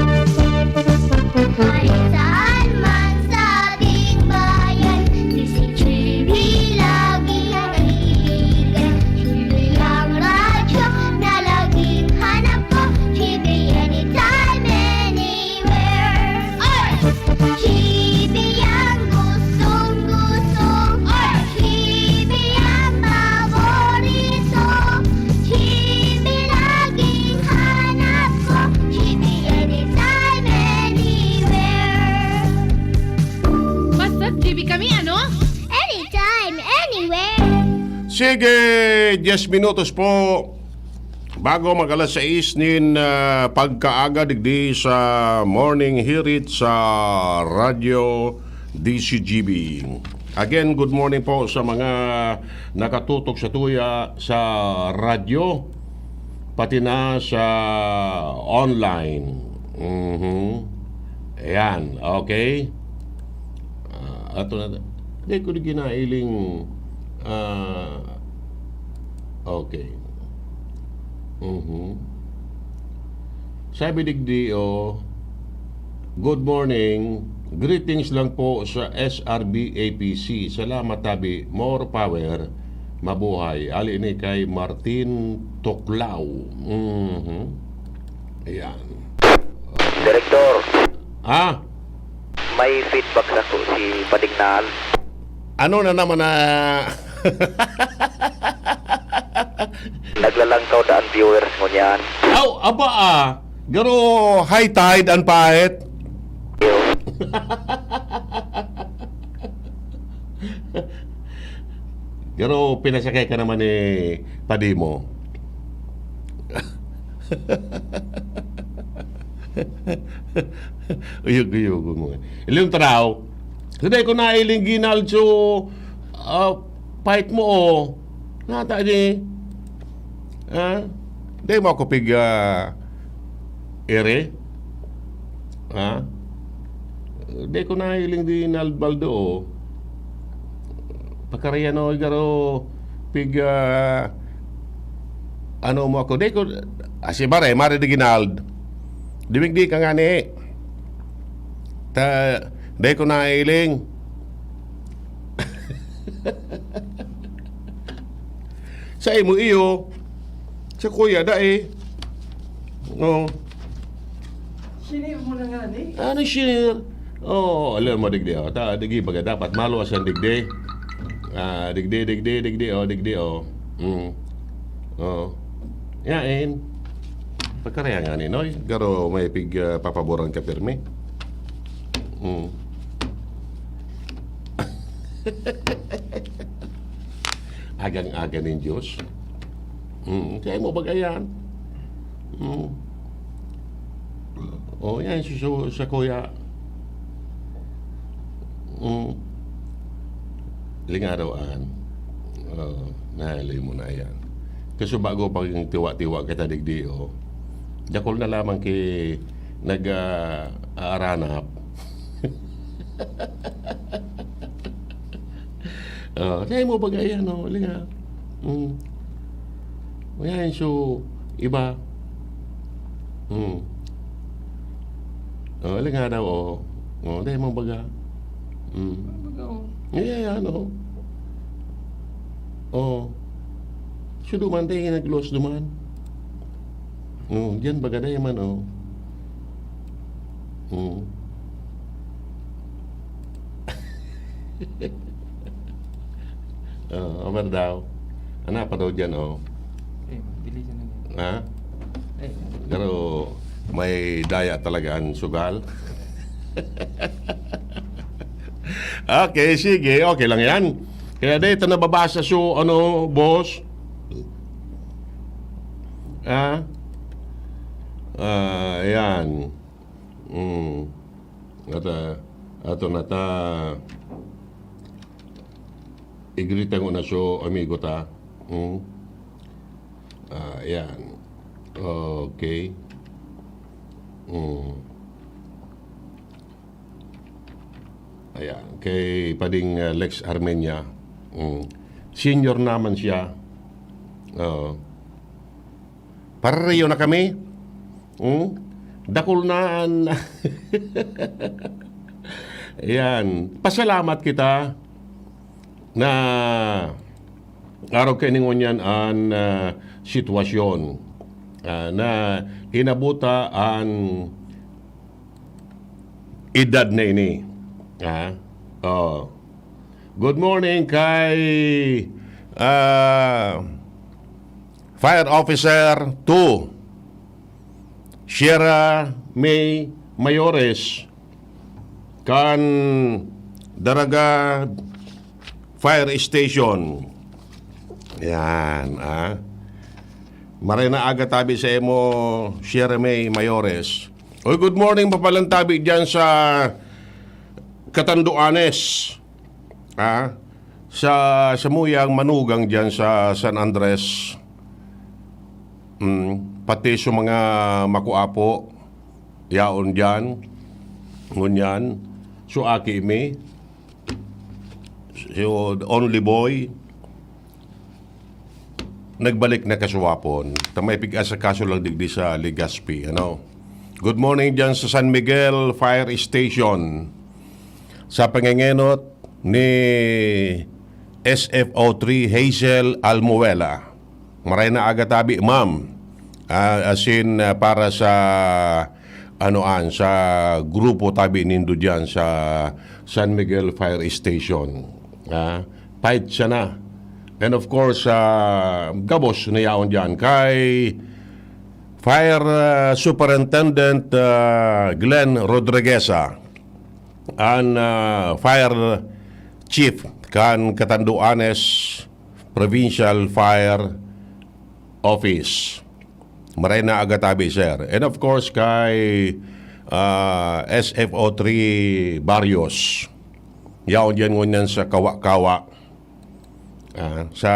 Kahit saan man sa ating bayan, si G B laging naiigan. G B ang radyo na laging hanap ko. G B anytime, anywhere. Oy! G B ang gustong-gusto. Oy! G B ang paborito. G B laging hanap ko. G B anytime, anywhere. Basta't G B kami, ano? Anytime, anywhere. Sige, diyes minutos po bago mag alas sais nin, ah, pagkaaga digdi sa Morning Hirit sa Radyo D C G B. Again, good morning po sa mga nakatutok sa tuya sa radyo, pati na sa online. Mhm. Ayan, okay. Ah, ato na, di ko di ginailing, ah, okay. Mhm. Sabi digdi, oh, "Good morning. Greetings lang po sa S R B A P C. Salamat, tabi. More power. Mabuhay." Ali ni kay Martin Tuklaw. Mhm. Ayan. Direktor, Ah, may feedback sako si Pading Nal. Ano na naman na Naglalangkaw na an viewers ngunyan. Aw, aba, ah. Garo high tide an pait. Garo pinasakay ka naman ni padi mo. Uyog-uyog mo. Ilang taraw. Dai ko nailing ginaldo, ah, pait mo, oh. Nata di. Ha? Dai mo ako pig, ah, ere? Ha? Dai ko nailing di nalbaldo, oh. Pakarayan, oh, igaro, pig, ah, ano mo ako. Dai ko, ah, si Bare, Mare de Ginald. Dimigdi ka nga ni. Ta, dai ko nailing. Sa imo iyo, sa kuya, dai. Oh. Shinare mo na nga ni. Ano shinare? Oh, alam mo, digdi, oh. Ta, digdi, baga dapat maluwas ang digdi. Ah, digdi, digdi, digdi, oh, digdi, oh. Mm. Oh. Yain. Pagkaraya nga ni, Noy. Garo may pig, ah, papaboran ka pirmi. Mm. Agang-aga nin Diyos. Mm, kaya mo bagayan. Mm. Oh, yan, susu-, sa kuya. Mm. Lingarawaan. Oh, nahali mo na yan. Kasi bago pag tiwa-tiwa kita digdi, oh. Dakul na lamang ki nag, ah, aaranap. Oh, kaya mo bagayan, oh, linga. Mm. Ayan, so, iba. Hmm. Oh, aling nga daw, oh. Oh, dahil mong baga. Hmm. Baga, oh. Yeah, yeah, ano. Oh. So, duman, dahil nag-loss duman. Oh, diyan baga dahil man, oh. Mm. Ah, amar daw. Ana pa daw dyan, oh. Eh, dili siya na niya. Ha? Eh, Pero may daya talaga ang sugal. Okay, sige. Okay lang yan. Kaya dito nababasa so, ano, boss? Ah? Ah, ayan. Mm. At, ah, ato na ta. Igrita ko na so, amigo ta. Mm. Ah, ayan. Okay. Mm. Ayan. Kay Pading, ah, Lex Armenia. Mm. Senior naman siya. Oo. Pareho na kami. Hmm? Dakul na an-, Ayan. Pasalamat kita na arog kaini ngunyan an, ah, sitwasyon, ah, na inabuta an edad na ini. Ah, oh. Good morning kay, ah, Fire Officer two, Sierra May Mayores, kan Daraga Fire Station. Yan, ah. Maray na aga tabi sa imo, Sierra May Mayores. Oy, good morning, mapalan tabi dyan sa Catanduanes. Ah, sa, sa Muyang Manugang dyan sa San Andres. Mm, pati sa mga makuapo, yaon dyan. Ngunyan, so aki mi, so only boy, nagbalik na kasuwapon. Ta may pig-asakaso lang digdi sa Legazpi, ano. Good morning dyan sa San Miguel Fire Station. Sa pangengenot ni S F O three Hazel Almuela. Maray na aga tabi, ma'am. Ah, as in, ah, para sa, ano an, sa grupo tabi nindo diyan sa San Miguel Fire Station. Ah, fight siya na. And of course, ah, gabos na yaon diyan kay Fire, ah, Superintendent, ah, Glenn Rodrigueza, an, ah, Fire Chief kan Catanduanes Provincial Fire Office. Maray na aga tabi, sir. And of course, kay, ah, S F O three Barrios. Yaon diyan ngunyan sa Kawa-Kawa, ah, sa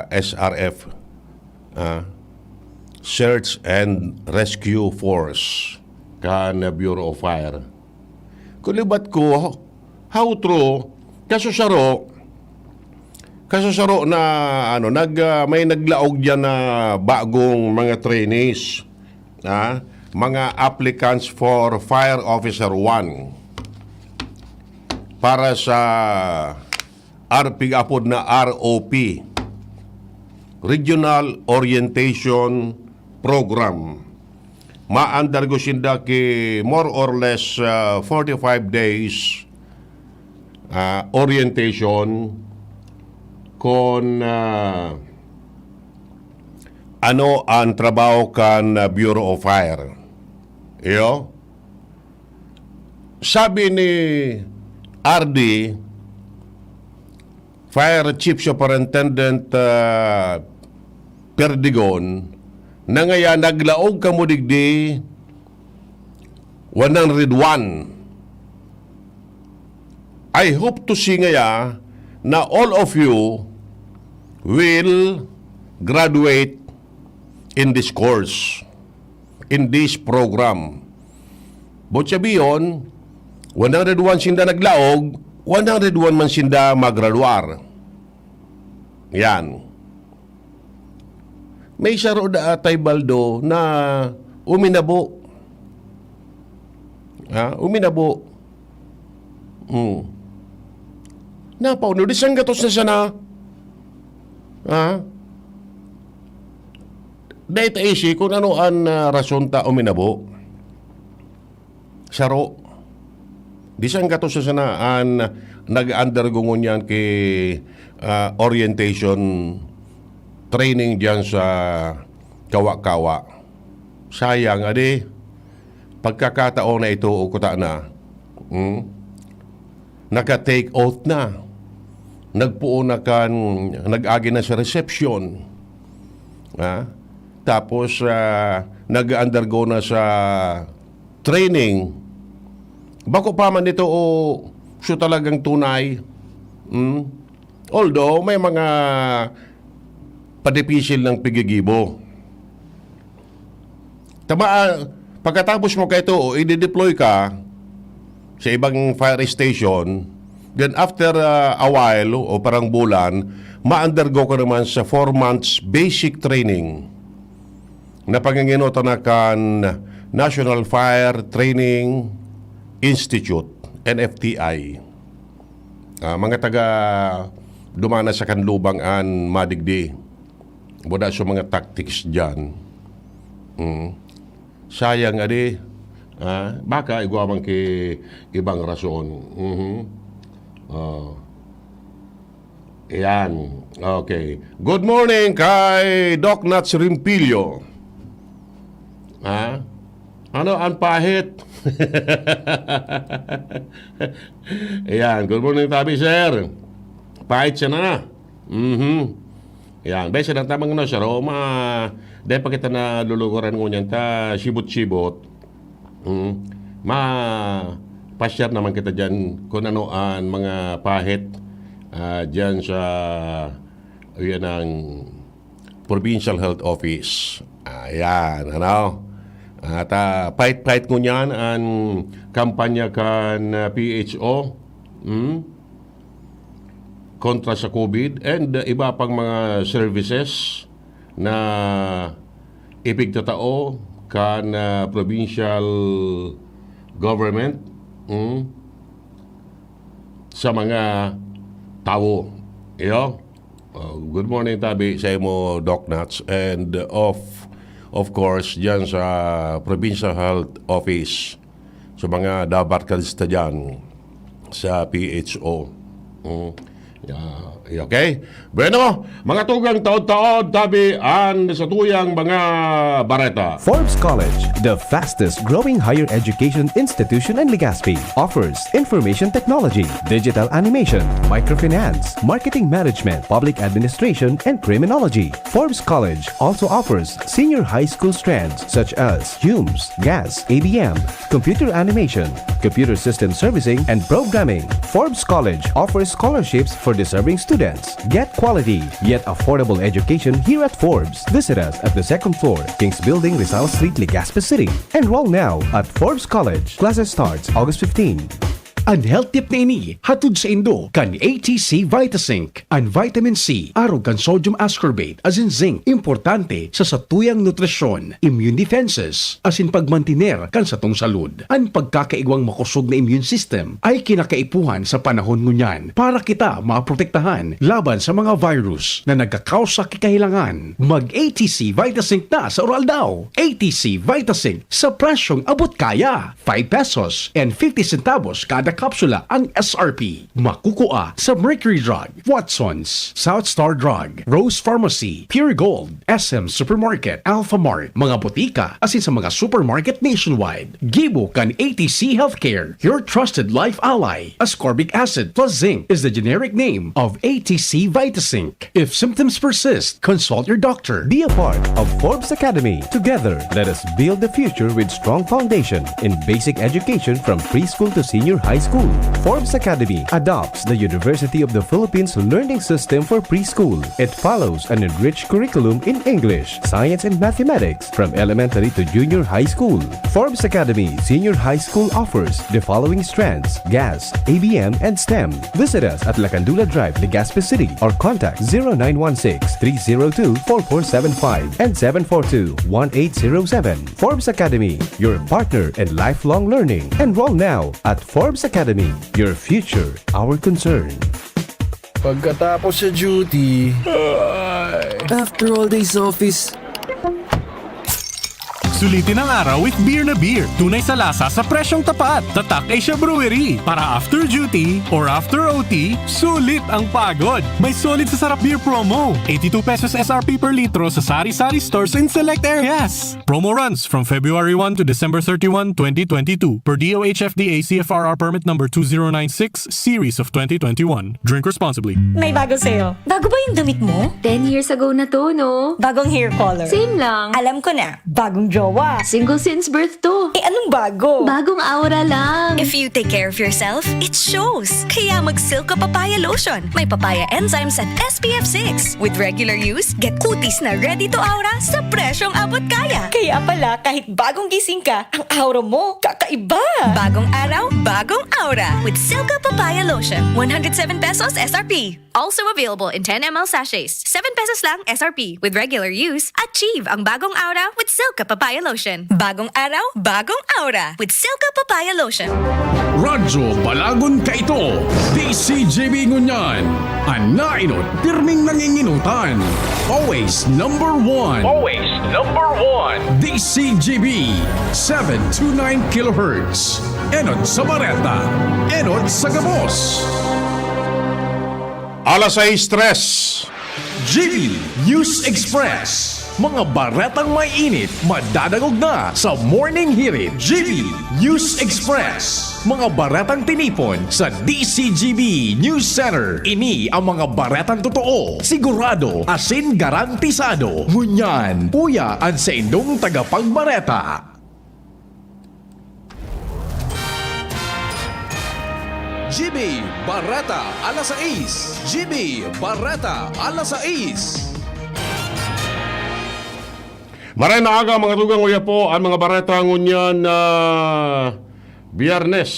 S R F, ah, Search and Rescue Force, kan Bureau of Fire. Kung libat ko, how true, kasusaro, kasusaro na, ano, nag, ah, may naglaog diyan na bagong mga trainees, ah, mga applicants for Fire Officer one para sa R P, apod na R O P, Regional Orientation Program. Maandar ko sinda ki more or less, ah, forty-five days, ah, orientation kon, ah, ano ang trabaho kan, ah, Bureau of Fire. Iyo? Sabi ni R D, Fire Chief Superintendent, ah, Perdigon, na ngaya naglaog kamo digdi one hundred one. I hope to see ngaya na all of you will graduate in this course, in this program. But sabihon, one hundred one sinda naglaog, one hundred one man sinda maggraduar. Yan. May saro da atay baldo na uminabo. Ha? Uminabo. Hmm. Napaunod, di sanggatos na sana. Ha? Dahil ta isi kung ano ang, ah, rason ta uminabo. saro. Di sanggatos na sana an nag-undergo ngunyan ki, ah, orientation training diyan sa Kawa-Kawa. Sayang, adi, pagkakataon na ito o kuta na, hmm? Naka-take oath na. Nagpoon na kan, nag-agi na sa reception. Ha? Tapos, ah, nag-undergo na sa training. Bako pa man ito o so talagang tunay. Hmm? Although, may mga padipisil ng pigigibo. Tama, ah, pagkatapos mo kaito, o i-deploy ka sa ibang fire station, then after, ah, a while o parang bulan, ma-undergo ka naman sa four months basic training na panginginotan na kan National Fire Training Institute, N F T I. Ah, mga taga dumana sa Kanlubang an madigdi. Wala sa mga tactics diyan. Mm. Sayang, adi. Ah, baka igwa man ki ibang rason. Mhm. Oh. Ayan. Okay. Good morning kay Doc Nats Rimpilio. Ha? Ano ang pahit? Ayan. Good morning, tabi, sir. Pahit siya na. Mhm. Yan, bese na tamang na siya, Roma. Dahil pa kita na luluguran ngunyan ta, sibot-sibot. Mm. Ma, pa-share naman kita dyan kung ano ang mga pahit, ah, dyan sa, yan ang Provincial Health Office. Ayan, ano? At, ah, pahit-pahit ngunyan ang kampanya kan, ah, P H O. Mm? Kontra sa COVID and iba pang mga services na ipigtatao kan, ah, provincial government, mm, sa mga tawo. Iyo? Oh, good morning, tabi, sa imo, Doc Nats, and of, of course, diyan sa Provincial Health Office. Sa mga dapat kalista dyan sa P H O. Mm. Yeah, okay? Bueno, mga tugang, taod-taod, tabi an sa tuyang mga bareta. Forbes College, the fastest growing higher education institution in Legazpi, offers information technology, digital animation, microfinance, marketing management, public administration, and criminology. Forbes College also offers senior high school strands such as Humes, Gas, A B M, computer animation, computer system servicing, and programming. Forbes College offers scholarships for deserving students. Get quality yet affordable education here at Forbes. Visit us at the second floor, King's Building, Rizal Street, Legazpi City. Enroll now at Forbes College. Classes starts August fifteen. An health tip na ini hatod saindo kan A T C Vitazinc. An vitamin C arog kan sodium ascorbate asin zinc importante sa satuyang nutrisyon, immune defenses, asin pagmantiner kan satong salud. An pagkakaigwang makosog na immune system ay kinakaipuhan sa panahon ngunyan para kita maprotektahan laban sa mga virus na nagkakausa ki kahilangan. Mag A T C Vitazinc na sa Uraldaw. A T C Vitazinc sa presyong abot kaya. Five pesos and fifty centavos kada kapsula ang S R P. Makukua sa Mercury Drug, Watson's, South Star Drug, Rose Pharmacy, Pure Gold, S M Supermarket, Alpha Mart, mga botika, asin sa mga supermarket nationwide. Gibo kan A T C Healthcare, your trusted life ally. Ascorbic acid plus zinc is the generic name of A T C Vitazinc. If symptoms persist, consult your doctor. Be a part of Forbes Academy. Together, let us build the future with strong foundation in basic education from preschool to senior high school. Forbes Academy adopts the University of the Philippines learning system for preschool. It follows an enriched curriculum in English, science, and mathematics from elementary to junior high school. Forbes Academy Senior High School offers the following strands: Gas, A B M, and STEM. Visit us at Lacandula Drive, Legazpi City, or contact zero nine one six, three zero two, four four seven five and seven four two, one eight zero seven. Forbes Academy, your partner in lifelong learning. Enroll now at Forbes Academy. Your future, our concern. Pagkatapos sa duty, After all days office, Sulitin ang araw with beer na beer. Tunay sa lasa sa presyong tapat. Tatak Asia Brewery. Para after duty or after O T, sulit ang pagod. May solid sa sarap beer promo. Eighty-two pesos S R P per litro sa sari-sari stores in select areas. Promo runs from February one to December thirty-one, twenty twenty-two, per D O H F D A C F R R permit number two zero nine six, series of twenty twenty-one. Drink responsibly. May bago sa'yo. Bago ba yung damit mo? Ten years ago na to, no? Bagong hair color. Same lang. Alam ko na. Bagong jowa. Single since birth to. Eh, anong bago? Bagong aura lang. If you take care of yourself, it shows. Kaya mag Silka Papaya Lotion. May papaya enzymes at S P F six. With regular use, get kutis na ready to aura sa presyong abot kaya. Kaya pala, kahit bagong gising ka, ang aura mo kakaiba. Bagong araw, bagong aura. With Silka Papaya Lotion. One hundred seven pesos S R P. Also available in ten M L sachets. Seven pesos lang S R P. With regular use, achieve ang bagong aura with Silka Papaya Lotion. Bagong araw, bagong aura with Silka Papaya Lotion. Radyo Balagon kaito, D C G B ngunyan. An nainot, pirming nanginginutan. Always number one. Always number one. D C G B, seven two nine kilohertz. Enot sa Bareta, enot sa gabos. Alas sais tres. G B News Express. Mga baretang may init, madadangog na sa Morning Hirit. G B News Express. Mga baretang tinipon sa D C G B News Center. Ini ang mga baretang totoo, sigurado, asin garantisado. Ngunyan, uya an saindong tagapagbareta. G B Bareta alas sais. G B Bareta alas sais. Maray na aga, mga tugang, uya po an mga bareta ngunyan na Biyernes.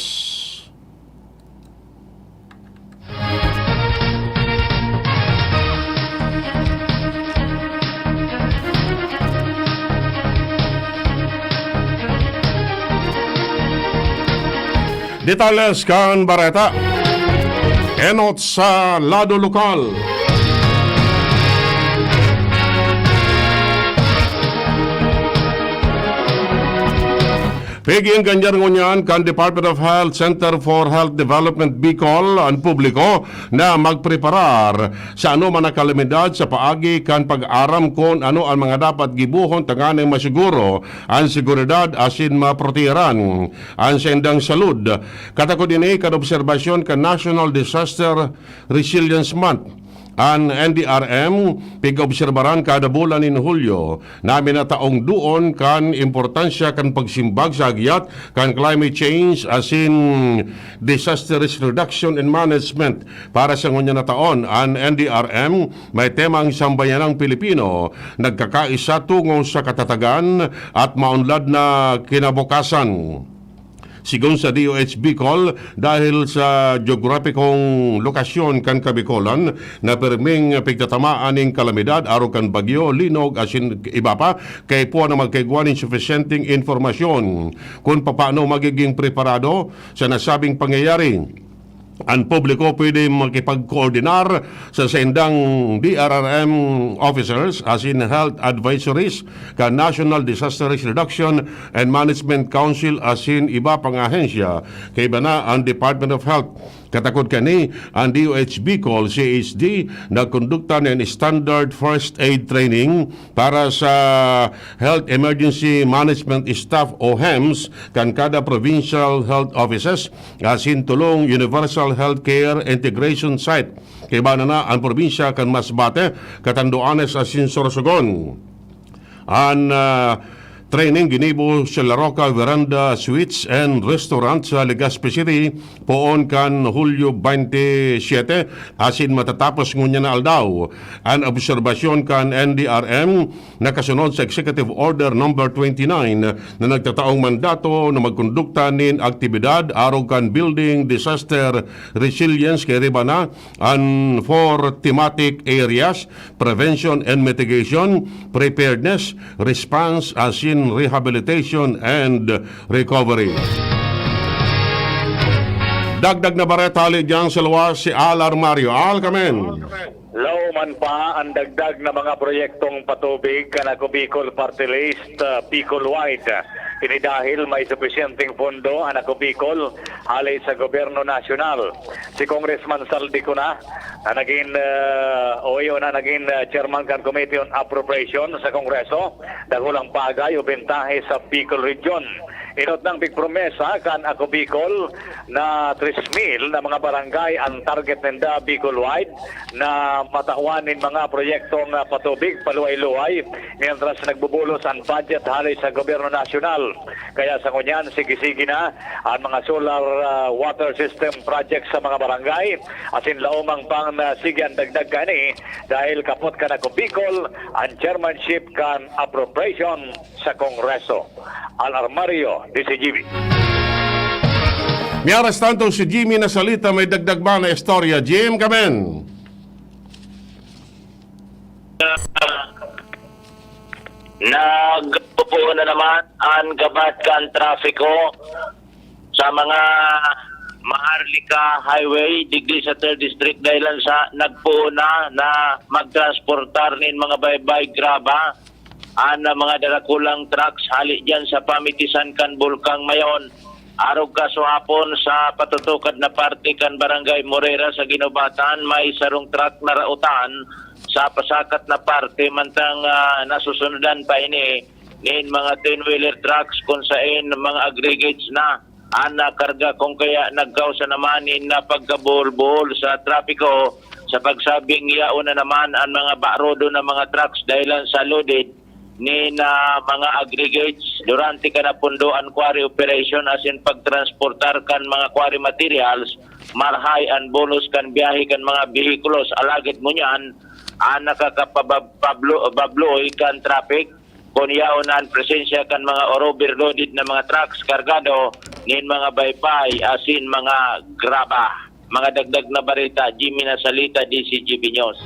Detalles kan bareta. Enot sa lado lokal. Piging ganyan ngunyan kan Department of Health Center for Health Development Bicol an publiko na magpreparar sa anoman na kalamidad sa paagi kan pag-aram kun ano an mga dapat gibohon tanganing masiguro an seguridad asin maprotehiran an saindang salud. Katakod ini kan obserbasyon kan National Disaster Resilience Month. An N D R M pig-obserbaran kada bulan nin Hulyo na minataong duon kan importansya kan pagsimbag sa agyat kan climate change asin disaster risk reduction and management. Para sa ngunyan na taon, an N D R M may temang Sambayanang Pilipino, nagkakaisa tungo sa katatagan at maunlad na kinabukasan. Sigon sa D O H Bicol, dahil sa geograpikong lokasyon kan Kabicolan na pirming pigtatamaan nin kalamidad arog kan bagyo, linog asin iba pa, kaipuhan na magkaigwa nin sufisyenteng impormasyon kun papaano magiging preparado sa nasabing pangyayari. An publiko pwede makipagkoordinar sa saindang D R R M officers asin health advisories kan National Disaster Risk Reduction and Management Council asin iba pang ahensya, kaiba na an Department of Health. Katakod kani, an D O H Bicol, C H D, nagkondukta nin standard first aid training para sa Health Emergency Management Staff o hems kan kada provincial health offices asin tulong Universal Healthcare Integration Site. Kaiba na an probinsya kan Masbate, Catanduanes asin Sorsogon. An, ah, training ginibo sa La Roca Veranda Suites and Restaurant sa Legazpi City poon kan Hulyo twenty-seven asin matatapos ngunyan na aldaw. An obserbasyon kan N D R M nakasunod sa Executive Order Number twenty-nine na nagtataong mandato na magkondukta nin aktibidad arog kan building disaster resilience kaiba na an four thematic areas: prevention and mitigation, preparedness, response, asin rehabilitation and recovery. Dagdag na bareta hali diyan sa luwas si Al Armario. Al, kamen. Laoman pa an dagdag na mga proyektong patubig kan Ako Bicol Party List, ah, Bicol Wide. Ini dahil may supisyenteng pondo an Ako Bicol hale sa gobyerno nasyonal. Si Congressman Saldi Cuna, na nagin, ah, o iyo na nagin, ah, chairman kan Committee on Appropriation sa Kongreso, dakulang pagay o bentahe sa Bicol Region. Inot nang pigpromesa kan Ako Bicol na tres mil na mga barangay an target ninda Bicol-wide na matawan nin mga proyektong, ah, patubig paluway-luway, mientras nagbubulos an budget hale sa gobyerno nasyonal. Kaya sa ngunyan, sige-sige na an mga solar, ah, water system project sa mga barangay, asin laomang pang, ah, sige an dagdag kani dahil kapot kan Ako Bicol an chairmanship kan appropriation sa Kongreso. Al Armario, D Z G B. Mientras tanto, si Jimmy Nasalita may dagdag ba na istorya? Jim, kamen. Nagpupuo na naman an gabat kan trapiko sa mga Maharlika Highway digdi sa Third District, dahilan sa nagpuo na na magtransportar nin mga baybay graba an mga darakulang trucks hali diyan sa pamitisan kan Bulkang Mayon. Arog kasuhapon, sa patutukad na parte kan Barangay Morera sa Guinobatan, may sarong truck na raotan sa pasakat na parte, mantang, ah, nasusunodan pa ini nin mga ten-wheeler trucks kun saen mga aggregates na an nakarga, kun kaya nagkausa naman nin, ah, pagkabuhol-buhol sa trapiko sa pagsabing yaon na naman an mga barodo na mga trucks dahilan sa loaded nin, ah, mga aggregates durante kan napundo an quarry operation asin pagtransportar kan mga quarry materials. Marahay an bolos kan biyahe kan mga behikulos, alagad ngunyan an nakakapababloy kan traffic kun yaon na an presensya kan mga overloaded na mga trucks kargado nin mga baybay asin mga graba. Mga dagdag na bareta, Jimmy Nasalita, D Z G B News.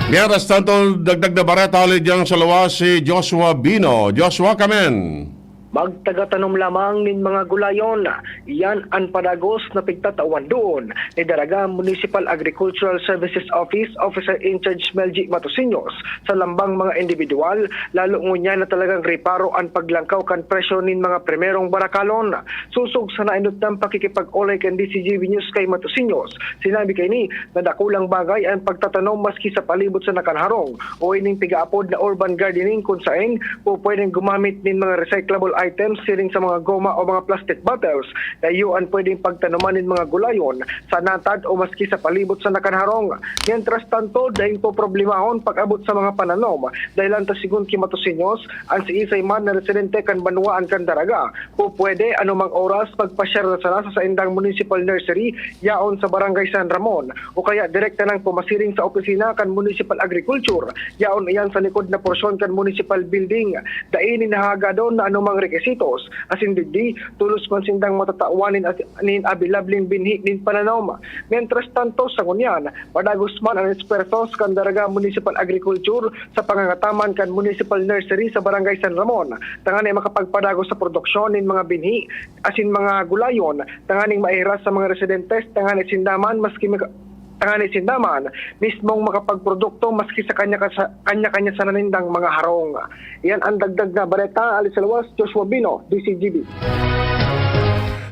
Mientras tanto, dagdag na bareta hali diyan sa luwas, si Joshua Bino. Joshua, kamen. Magtagatanom lamang nin mga gulayon. Iyan an padagos na pigtatawan doon ni Daraga Municipal Agricultural Services Office Officer in Charge Melji Matosiños sa lambang mga individual, lalo ngunyan na talagang riparo an paglangkaw kan presyo nin mga primerong barakalon. Sosog sa nainot nang pakikipag-olay kan D Z G B News kay Matosiños, sinabi kaini na dakulang bagay an pagtatanom maski sa palibot sa nakanharong o ining pigaapod na urban gardening, kun saen pupwedeng gumamit nin mga recyclable items siring sa mga goma o mga plastic bottles na iyo an pwedeng pagtanoman nin mga gulayon sa natad o maski sa palibot sa nakanharong. Mientras tanto, daing poproblemahon pag-abot sa mga pananom, dahilan ta segun ki Matosiños, an siisay man na residente kan banwaan kan Daraga, pupwede anumang oras magpasyar na sana sa saindang municipal nursery yaon sa Barangay San Ramon o kaya direkta nang pumasiring sa opisina kan Municipal Agriculture yaon iyan sa likod na porsyon kan Municipal Building. Dai nin hahagadon na anumang rekisitos, asin digdi, tolos man sindang matatawan nin, nin abilableng binhi nin pananom. Mientras tanto, sa ngunyan, padagos man an espuwersos kan Daraga Municipal Agriculture sa pangangataman kan Municipal Nursery sa Barangay San Ramon, tanganing makapagpadagos sa produksyon nin mga binhi asin mga gulayon, tanganing maihiras sa mga residentes, tanganing sinda man maski maka-, tanganing sinda man mismong makapagprodukto maski sa kanya kasa-, kanya-kanya sana nindang mga harong. Iyan an dagdag na bareta. Hali sa luwas, Joshua Bino, D Z G B.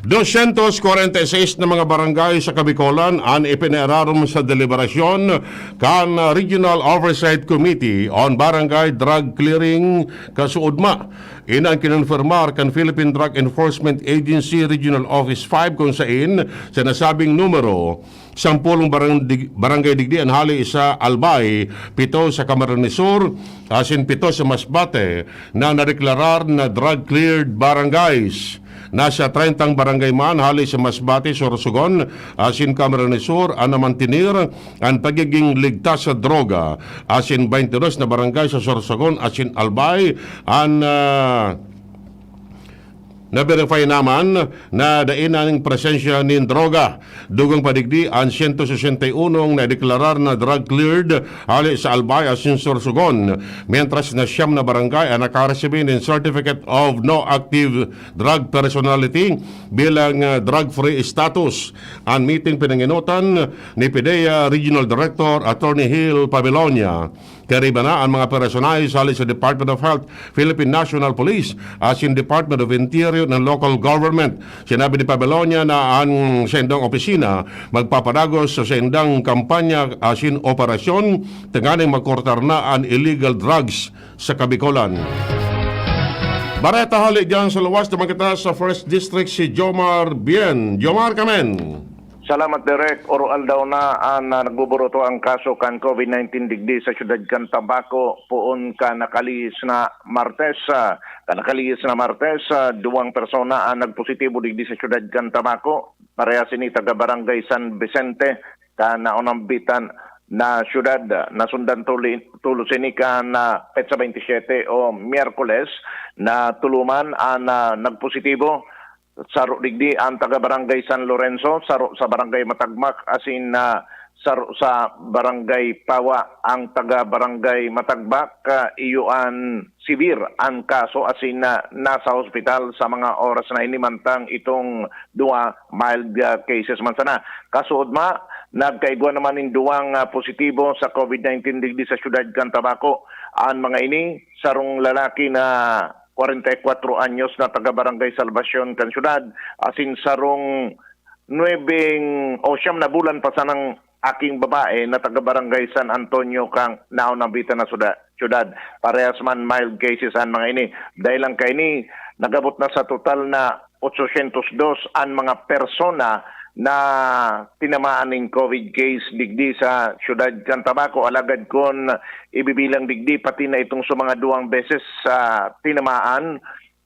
Doscientos cuarenta y seis na mga barangay sa Kabikolan an ipinairarom sa deliberasyon kan Regional Oversight Committee on Barangay Drug Clearing kasuodma. Ini an kinonfirmar kan Philippine Drug Enforcement Agency Regional Office five, kun sain sa nasabing numero, sampolong barang-, dig-, barangay digdi an hali sa Albay, pito sa Camarines Sur, asin pito sa Masbate na nadeklarar na drug-cleared barangays. Nasa trentang barangay man hali sa Masbate, Sorsogon, asin Camarines Sur an namantener an pagiging ligtas sa droga, asin baynte dos na barangay sa Sorsogon asin Albay an, ah, Na-verify naman na dai na ning presensya nin droga. Dugang pa digdi, an siyento sesenta y unong nadeklarar na drug cleared hale sa Albay asin Sorsogon, mientras na siyam na barangay ang nakaresibi nin Certificate of No Active Drug Personality bilang, ah, drug-free status. An meeting pinangenotan ni PDEA Regional Director Attorney Hill Pamelonia. Kaiba na an mga personahe hale sa Department of Health, Philippine National Police, asin Department of Interior and Local Government. Sinabi ni Pamelonia na an saindang opisina magpapadagos sa saindang kampanya asin operasyon tanganing makortar na an illegal drugs sa Kabikolan. Bareta hale diyan sa luwas, naman kita sa First District, si Jomar Bien. Jomar, kamen! Salamat, Direk. Oro-aldaw na an, ah, nagbuburuto ang kaso kan COVID nineteen digdi sa siyudad kan Tabaco, poon kan nakalihis na Martes. Ah, kan nakalihis na Martes, ah, duwang persona ang nagpositibo digdi sa siyudad kan Tabaco. Parehas ini taga Barangay San Vicente, kan naunambitan na siyudad. Nasundan tuli-, tulos ini kan, ah, petsa twenty-seven o Miyerkules, na tulo man an, ah, nagpositibo. Saro digdi an taga Barangay San Lorenzo, saro sa Barangay Matagmak, asin, ah, saro sa Barangay Pawa. Ang taga Barangay Matagmak, ah, iyo an severe an kaso, asin, ah, nasa hospital sa mga oras na ini, mantang itong duwa mild, ah, cases man sana. Kasuodma, nagkaigwa naman nin duwang, ah, positibo sa COVID nineteen digdi sa siyudad kan Tabaco. An mga ini, sarong lalaki na kwarenta y kwatro anyos na taga Barangay Salvacion kan siyudad, asin sarong nuebeng o siyam na bulan pa sanang aking babae na taga Barangay San Antonio kan naunambitan na suda-, siyudad. Parehas man mild cases an mga ini. Dahil lang kaini, nagabot na sa total na otsosyentos dos an mga persona na tinamaan nin COVID case digdi sa siyudad kan Tabaco. Alagad kun ibibilang digdi, pati na itong sa mga duwang beses sa tinamaan,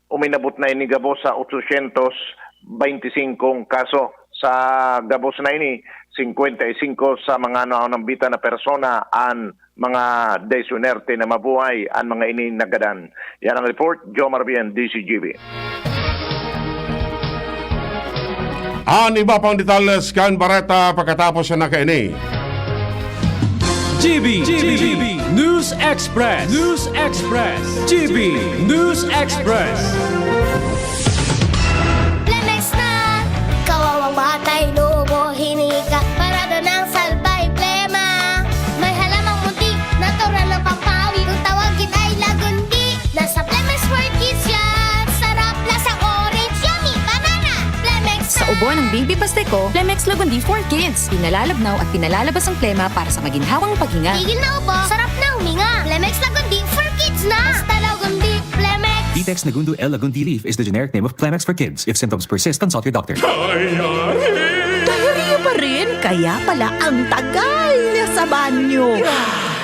uminabot na ini gabos sa otsosyentos beinti singkong kaso. Sa gabos na ini, singkwenta y singko sa mga naunambitan na persona an mga daisunerte na mabuhay an mga ini nagadan. Yan ang report, Jomar Bien, D C G B. An iba pang detalles kan bareta pagkatapos na kaini. G B, G B, News Express, News Express, G B News Express. Lemex na! Kawawang batay, lubo, hinika, parado ng salbay, plema. May halamang munti, natural ng pampawi. Kung tawagin ay lagundi, nasa Lemex World Kids yan. Sarap, lasang orange, yummy, banana. Lemex Sa ubo ng baby pasteko, Lemex Lagundi for Kids. Pinalalabnaw at pinalalabas ang plema para sa maginhawang paghinga. Tigil na ubo, sarap na huminga. Lemex Lagundi for Kids na! Basta Lagundi, Lemex! Ditex Nagundo L Lagundi Leaf is the generic name of Clemex for kids. If symptoms persist, consult your doctor. Diarrhea pa rin? Kaya pala ang tagal niya sa banyo.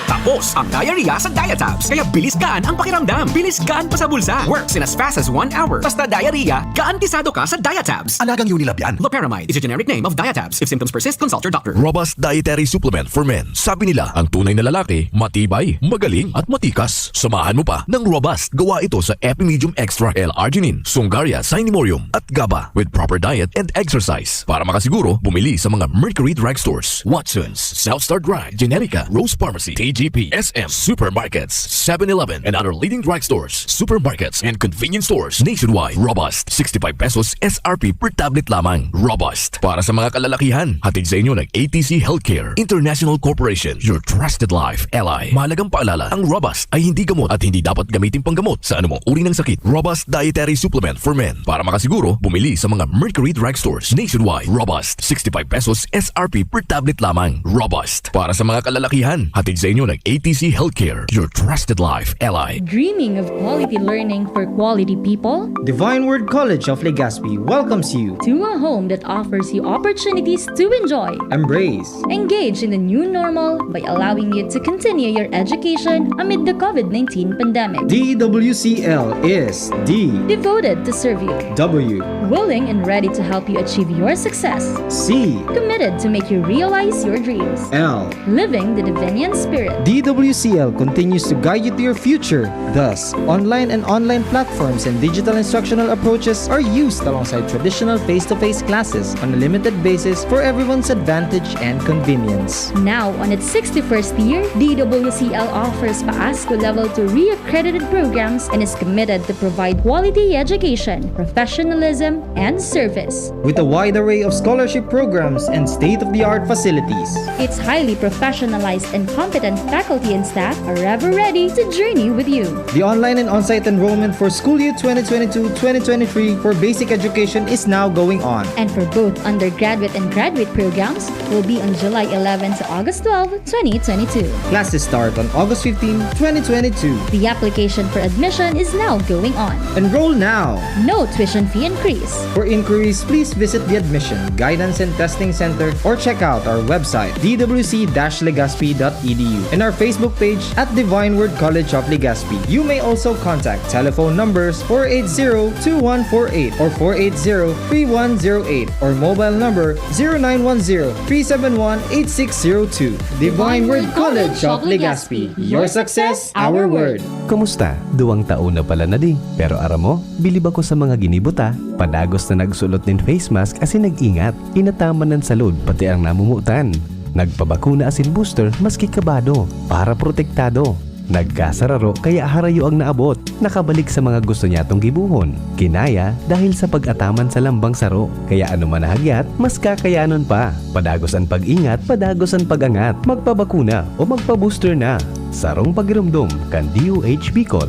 Tapos ang diarrhea sa Diatabs. Kaya bilis gaan ang pakiramdam. Bilis gaan pa sa bulsa. Works in as fast as one hour. Basta diarrhea, garantisado ka sa Diatabs. Alagang Unilab yan. Loperamide is a generic name of Diatabs. If symptoms persist, consult your doctor. Robust Dietary Supplement for Men. Sabi nila, ang tunay na lalaki, matibay, magaling, at matikas. Samahan mo pa ng Robust. Gawa ito sa Epimedium Extra, L-arginine, Sungaria, Cinemorium, at GABA. With proper diet and exercise. Para makasiguro, bumili sa mga Mercury Drugstores, Watson's, South Star Drug, Generica, Rose Pharmacy, T G P, S M, supermarkets, seven eleven, and other leading drugstores, supermarkets, and convenience stores nationwide. Robust, sixty-five pesos S R P per tablet lamang. Robust, para sa mga kalalakihan. Hatid sa inyo ng A T C Healthcare International Corporation, your trusted life ally. Mahalagang paalala, ang Robust ay hindi gamot at hindi dapat gamitin panggamot sa anumang uri ng sakit. Robust Dietary Supplement for Men. Para makasiguro, bumili sa mga Mercury Drugstores nationwide. Robust, sixty-five pesos S R P per tablet lamang. Robust, para sa mga kalalakihan. Hatid sa inyo ng A T C Healthcare, your trusted life ally. Dreaming of quality learning for quality people? Divine Word College of Legazpi welcomes you to a home that offers you opportunities to enjoy, embrace, engage in the new normal by allowing you to continue your education amid the COVID nineteen pandemic. D W C L is D, devoted to serve you. W, willing and ready to help you achieve your success. C, committed to make you realize your dreams. L, living the Davinian spirit. D W C L continues to guide you to your future. Thus, online and online platforms and digital instructional approaches are used alongside traditional face-to-face classes on a limited basis for everyone's advantage and convenience. Now, on its sixty-first year, D W C L offers Paas to Level two re-accredited programs and is committed to provide quality education, professionalism, and service. With a wide array of scholarship programs and state-of-the-art facilities. Its highly professionalized and competent faculty and staff are ever ready to journey with you. The online and on-site enrollment for school year twenty twenty-two twenty twenty-three for basic education is now going on. And for both undergraduate and graduate programs will be on July eleven to August twelve, twenty twenty-two. Classes start on August fifteen, twenty twenty-two. The application for admission is now going on. Enroll now! No tuition fee increase. For inquiries, please visit the Admission, Guidance and Testing Center or check out our website, d w c dash legazpi dot e d u, and our Facebook page at Divine Word College of Legazpi. You may also contact telephone numbers four eight zero two one four eight or four eight zero three one zero eight or mobile number zero nine one zero three seven one eight six zero two. Divine Word College of Legazpi. Your success, our word. Kumusta? Duwang taon na pala na di. Pero aram mo, bilib ako sa mga ginibo ta, padagos na nagsulot nin face mask asin nag-ingat. Inataman an salud, pati ang namumutan. Nagpabakuna asin booster maski kabado, para protektado. Nagkasararo kaya harayo ang naabot. Nakabalik sa mga gusto niyatong gibohon. Kinaya dahil sa pag-ataman sa lambang saro. Kaya ano man nahagyat, mas kakayanon pa. Padagos an pag-ingat, padagos an pag-angat. Magpabakuna o magpa-booster na. Sarong pagiromdom kan D O H Bicol.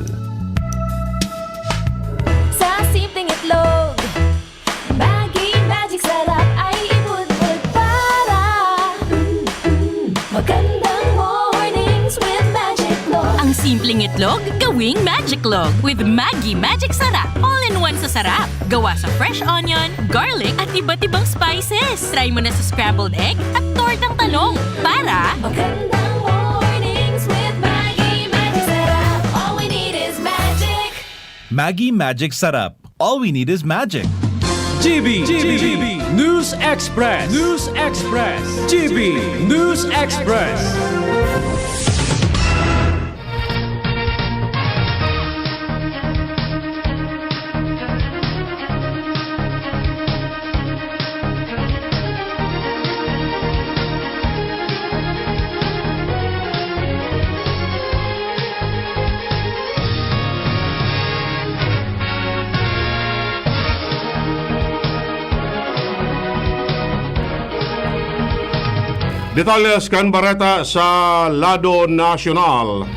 Sa simpleng itlog, Maggi Magic Sarap ay ibudbud para, mm, mm, magandang mornings with Magic Log. Ang simpleng itlog, gawing Magic Log with Maggi Magic Sarap. All-in-one sa sarap. Gawa sa fresh onion, garlic, at iba't ibang spices. Try mo na sa scrambled egg at tortang talong para Magandang mornings with Maggi Magic Sarap. All we need is magic. Maggi Magic Sarap. All we need is magic. G B, G B, News Express, News Express, G B News Express. Detalles kan bareta sa lado nasyonal.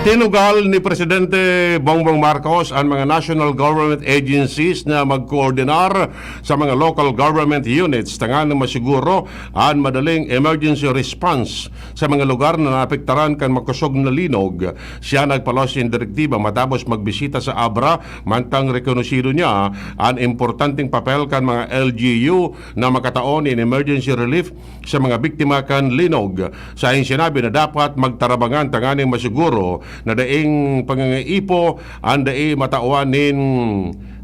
Tinugal ni Presidente Bongbong Marcos an mga national government agencies na magkoordinar sa mga local government units tanganing masiguro an madaling emergency response sa mga lugar na naapektaran kan makosog na linog. Siya nagpaluwas nin direktiba matapos magbisita sa Abra, mantang rekonosido niya an importanteng papel kan mga L G U na makatao nin emergency relief sa mga biktima kan linog. Saiyang sinabi na dapat magtarabangan tanganing masiguro na daing pangangaipo an dai matawan nin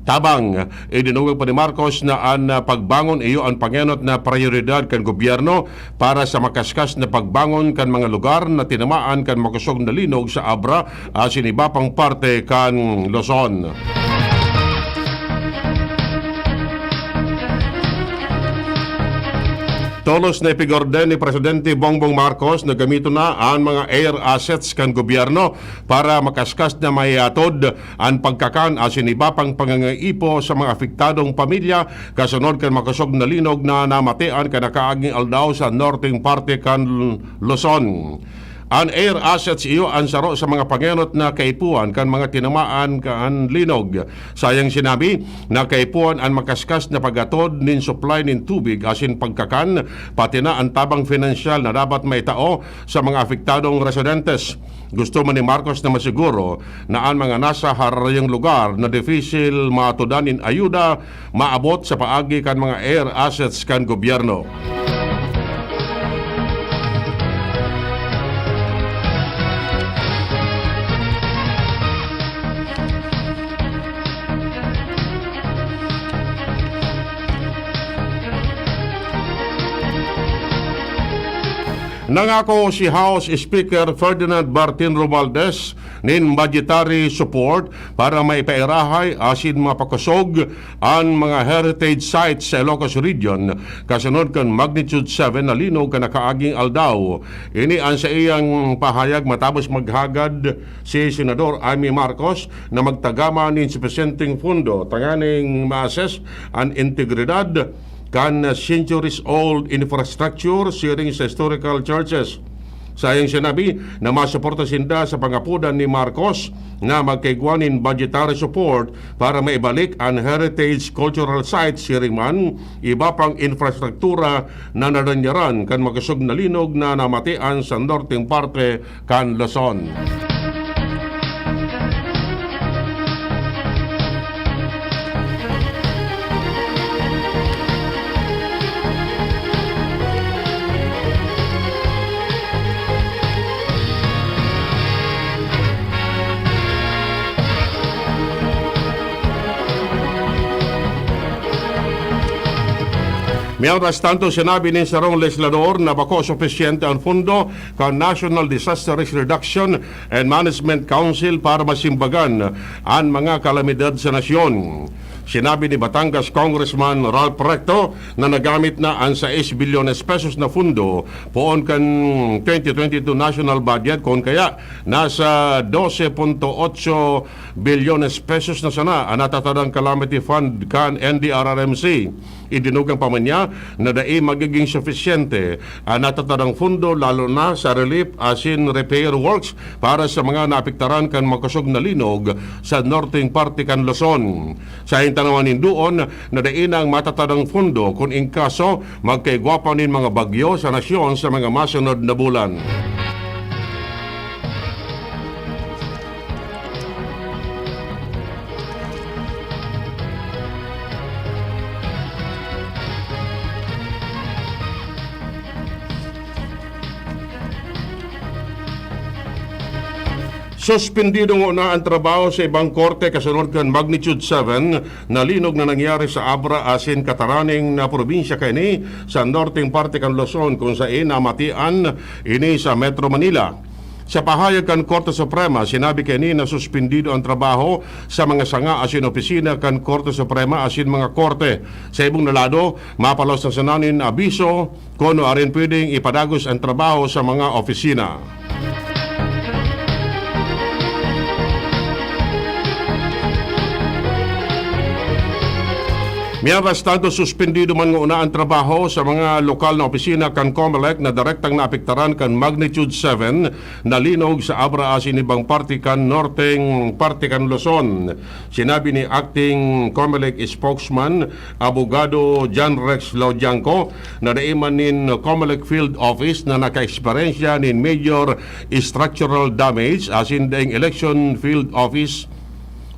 tabang. Idinungog pa ni Marcos na an, ah, pagbangon iyo an pangenot na prayoridad kan gobyerno para sa makaskas na pagbangon kan mga lugar na tinamaan kan makosog na linog sa Abra asin iba pang parte kan Luzon. Tolos na ipigorden ni Presidente Bongbong Marcos na gamiton na an mga air assets kan gobyerno para makaskas na maiatod an pagkakan asin iba pang pangangaipo sa mga apektadong pamilya kasunod kan makosog na linog na namatian kan nakaaging aldaw sa norteng parte kan Luzon. An air assets iyo an saro sa mga pangenot na kaipuhan kan mga tinamaan kan linog. Saiyang sinabi na kaipuhan an makaskas na pag-atod nin supply nin tubig asin pagkakan, pati na an tabang pinansyal na dapat maitao sa mga apektadong residentes. Gusto man ni Marcos na masiguro na an mga nasa hararayong lugar na dipisil maatudan nin ayuda maabot sa paagi kan mga air assets kan gobyerno. Nangako si House Speaker Ferdinand Martin Romualdez nin budgetary support para maipairahay asin mapakosog an mga heritage sites sa Ilocos Region, kasunod kan magnitude seven na linog kan nakaaging aldaw. Ini an saiyang pahayag matapos maghagad si Senador Imee Marcos na magtagama nin supisyenteng pondo tanganing ma-assess an integridad kan centuries-old infrastructure siring sa historical churches. Saiyang sinabi na masuporta sinda sa pangapodan ni Marcos na magkaigwa nin budgetary support para maibalik an heritage cultural sites siring man iba pang infrastruktura na nadanyaran kan makosog na linog na namatian sa norteng parte kan Luzon. Mientras tanto, sinabi nin sarong legislador na bako supisyente an pondo kan National Disaster Risk Reduction and Management Council para masimbagan an mga kalamidad sa nasyon. Sinabi ni Batangas Congressman Ralph Recto na nagamit na an sais bilyones pesos na pondo poon kan twenty twenty-two national budget, kun kaya nasa dose punto otso bilyones pesos na sana an natatadang calamity fund kan N D R R M C. Idinugang pa man niya na dai magiging sufisyente an natatadang pondo, lalo na sa relief asin repair works para sa mga naapektaran kan makosog na linog sa norteng parte kan Luzon. Sa hintanawan nin duon na dai na an matatadang pondo kun in kaso magkaigwa pa nin mga bagyo sa nasyon sa mga masunod na bulan. Suspindido ngona an trabaho sa ibang korte kasunod kan magnitude seven na linog na nangyari sa Abra asin Cataraning na probinsya kaini sa norteng parte kan Luzon, kun saen namatian ini sa Metro Manila. Sa pahayag kan Korte Suprema, sinabi kaini na suspindido an trabaho sa mga sanga asin opisina kan Korte Suprema asin mga korte. Sa ibong na lado, mapalos na sana nin abiso kun nuarin pwedeng ipadagos an trabaho sa mga opisina. Mientras tanto, suspindido man ngona an trabaho sa mga lokal na opisina kan Comelec na direktang naapektaran kan magnitude seven na linog sa Abra asin ibang parte kan norteng parte kan Luzon. Sinabi ni Acting Comelec spokesman, Abogado John Rex Laodianco, na dai man nin Comelec Field Office na nakaeksperyensya nin major structural damage asin daing election field office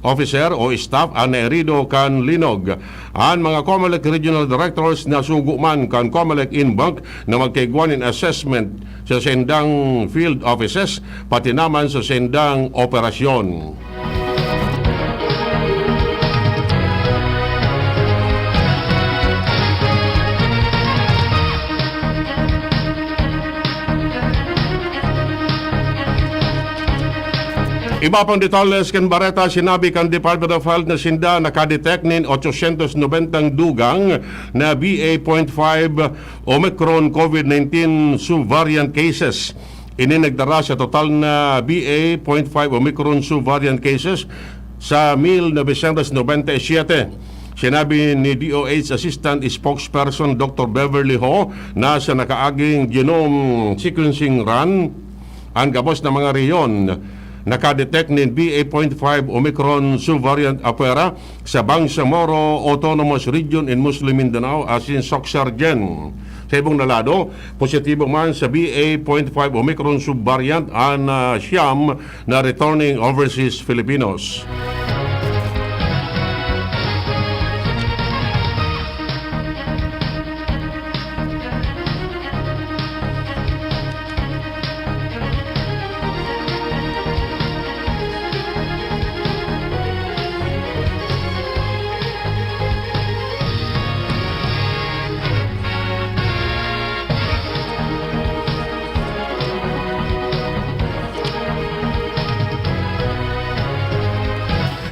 officer o staff an naerido kan linog. An mga Comelec Regional Directors nasugo man kan Comelec Inbank na magkaigwa nin assessment sa saindang field offices, pati naman sa saindang operasyon. Iba pang detalles kan bareta, sinabi kan Department of Health na sinda nakadetect nin ochocientos nobentang dugang na B A point five Omicron COVID nineteen subvariant cases. Ini nagdara sa total na B A point five Omicron subvariant cases sa mil novecientos nobenta y siete. Sinabi ni D O H Assistant Spokesperson Doctor Beverly Ho na sa nakaaging genome sequencing run, an gabos na mga rehiyon nakadetect nin B A point five Omicron subvariant apwera sa Bangsamoro Autonomous Region in Muslim Mindanao asin Soc-Sargen. Sa ibong na lado, positibo man sa B A point five Omicron subvariant an, ah, siyam na returning overseas Filipinos.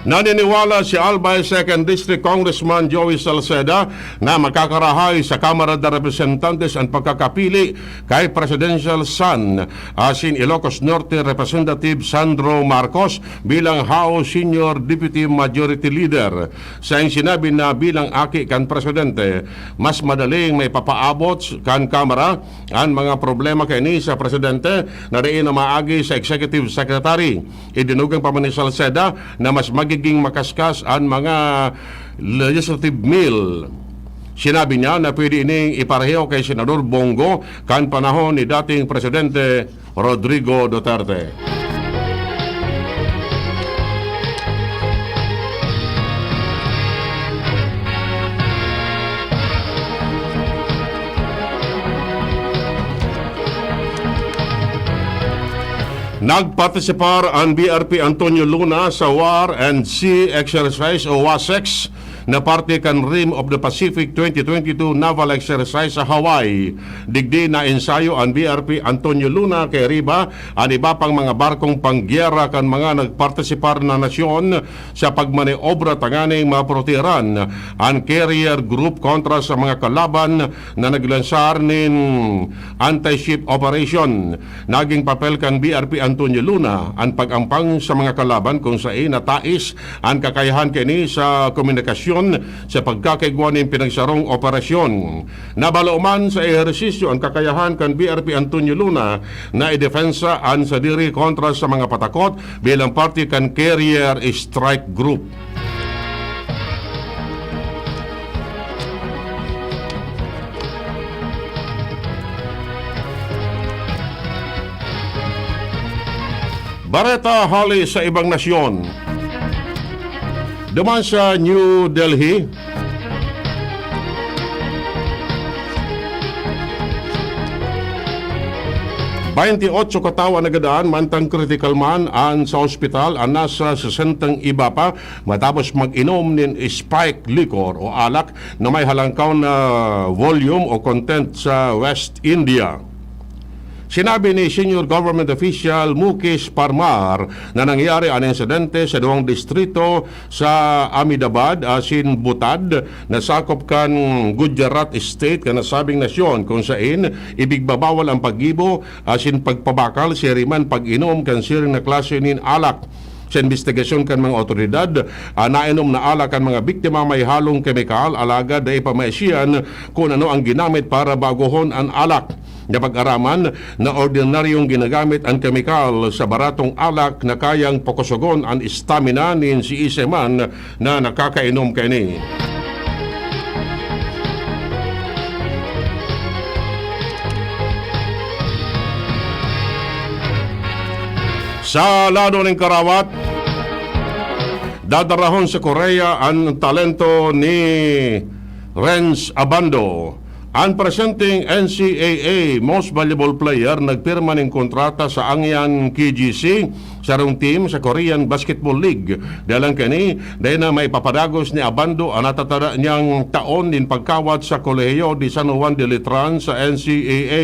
Naniniwala si Albay Second District Congressman Joey Salceda na makakarahay sa Kamara de Representantes an pagkakapili kay presidential son asin Ilocos Norte Representative Sandro Marcos bilang House Senior Deputy Majority Leader. Saiyang sinabi na bilang aki kan presidente, mas madaling maipapaabot kan Kamara an mga problema kaini sa presidente na dai na maagi sa executive secretary. Idinugang pa man ni Salceda na mas magiging makaskas an mga legislative meal. Sinabi niya na pwede ining ipareho kay Senador Bong Go kan panahon ni dating Presidente Rodrigo Duterte. Nagpartisipar an B R P Antonio Luna sa War and Sea Exercise o WASEX na parte kan Rim of the Pacific twenty twenty-two Naval Exercise sa Hawaii. Digdi naensayo an B R P Antonio Luna kay riba an iba pang mga barkong panggyera kan mga nagpartisipar na nasyon sa pagmaneobra tanganing maprotehiran an carrier group kontra sa mga kalaban na naglansar nin anti-ship operation. Naging papel kan B R P Antonio Luna an pag-ampang sa mga kalaban kung sain natais an kakayahan kaini sa komunikasyon sa pagkakaigwa nin pinagsarong operasyon. Nabaloman sa ehersisyo an kakayahan kan B R P Antonio Luna na idepensa an sadiri kontra sa mga patakot bilang parte kan Carrier Strike Group. Bareta hali sa ibang nasyon. Duman sa New Delhi, baynti otso katawo an nagadan, mantang critical man an sa ospital, an nasa sesentang iba pa matapos mag-inom nin spike liquor o alak na may halangkaw na volume o content sa West India. Sinabi ni Senior Government Official Mukesh Parmar na nangyari an insidente sa duwang distrito sa Ahmedabad asin Botad na sakop kan Gujarat State kan nasabing nasyon, kung sain ipigbabawal ang paggibo asin pagpabakal, siring man pag-inom kan siring na klase nin alak. Sa imbestigasyon kan mga awtoridad, an nainom na alak kan mga biktima may halong kemikal, alagad dai pa maisiyan kun ano ang ginamit para bagohon an alak. Napag-araman na ordinaryong ginagamit an kemikal sa baratong alak na kayang pakosogon an stamina nin siisay man na nakakainom kaini. Sa lado nin karawat, dadarahon sa Korea an talento ni Renz Abando. An presenteng N C A A Most Valuable Player nagpirma nin kontrata sa Angyan K G C, sarong team sa Korean Basketball League. Dalang kani, dai na maipapadagos ni Abando an natatada niyang taon nin pagkawat sa Colegio de San Juan de Letran sa N C A A.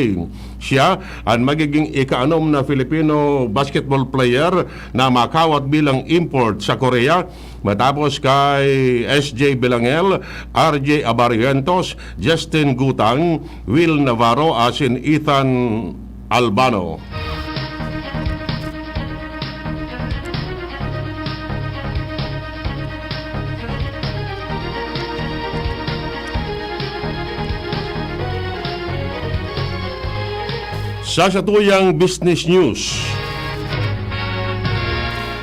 Siya an magiging ikaanom na Filipino basketball player na makawat bilang import sa Korea, matapos kay S J Belangel, R J Abarrientos, Justin Gutang, Will Navarro asin Ethan Albano. Sa satuyang business news,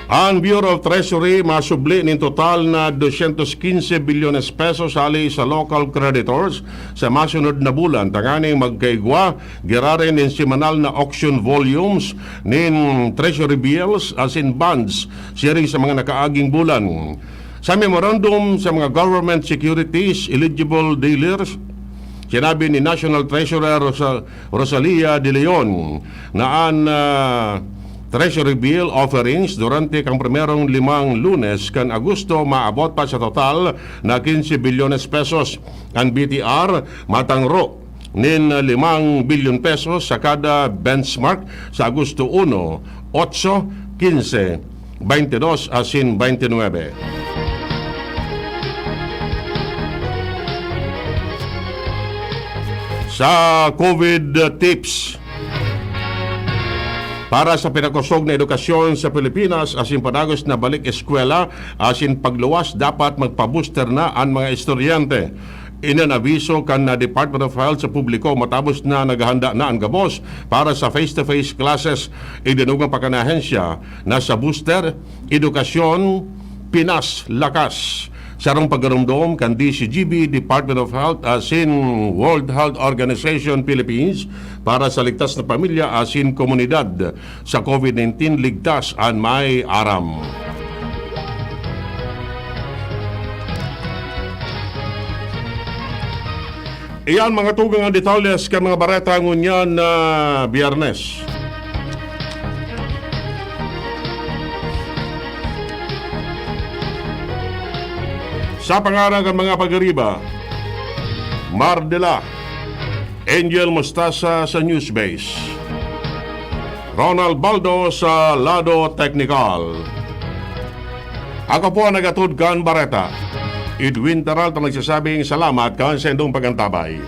an Bureau of Treasury masubli nin total na doscientos quince bilyones pesos hali sa local creditors sa masunod na bulan, tanganing magkaigwa giraray nin semanal na auction volumes nin treasury bills asin bonds siring sa mga nakaaging bulan. Sa memorandum sa mga government securities eligible dealers, sinabi ni National Treasurer Rosa-, Rosalia De Leon na an, ah, treasury bill offerings durante kan primerong limang Lunes kan Agosto maabot pa sa total na quince bilyones pesos. An B T R matangro nin limang bilyon pesos sa kada benchmark sa Agosto uno, otso, quince. twenty-dos asin twenty-nine. Sa COVID tips, para sa pinakosog na edukasyon sa Pilipinas asin padagos na balik eskwela asin pagluwas, dapat magpa-booster na an mga estudyante. Ini an abiso kan na Department of Health sa publiko matapos na naghahanda na an gabos para sa face-to-face classes. Idinugang pa kan ahensya na sa booster, edukasyon, Pinas lakas. Sarong pagharumdom kan D C G B, Department of Health asin World Health Organization Philippines para sa ligtas na pamilya asin komunidad. Sa COVID nineteen, ligtas an may aram. Iyan mga tugang ang detalles kan mga bareta ngunyan na Biyernes. Sa pangaran kan mga pagariba, Mardela, Angel Mostasa sa Newsbase, Ronald Baldo sa lado teknikal. Ako po ang nagatod kan bareta, Edwin Taral, na nagsasabing salamat kan saindong pag-antabay.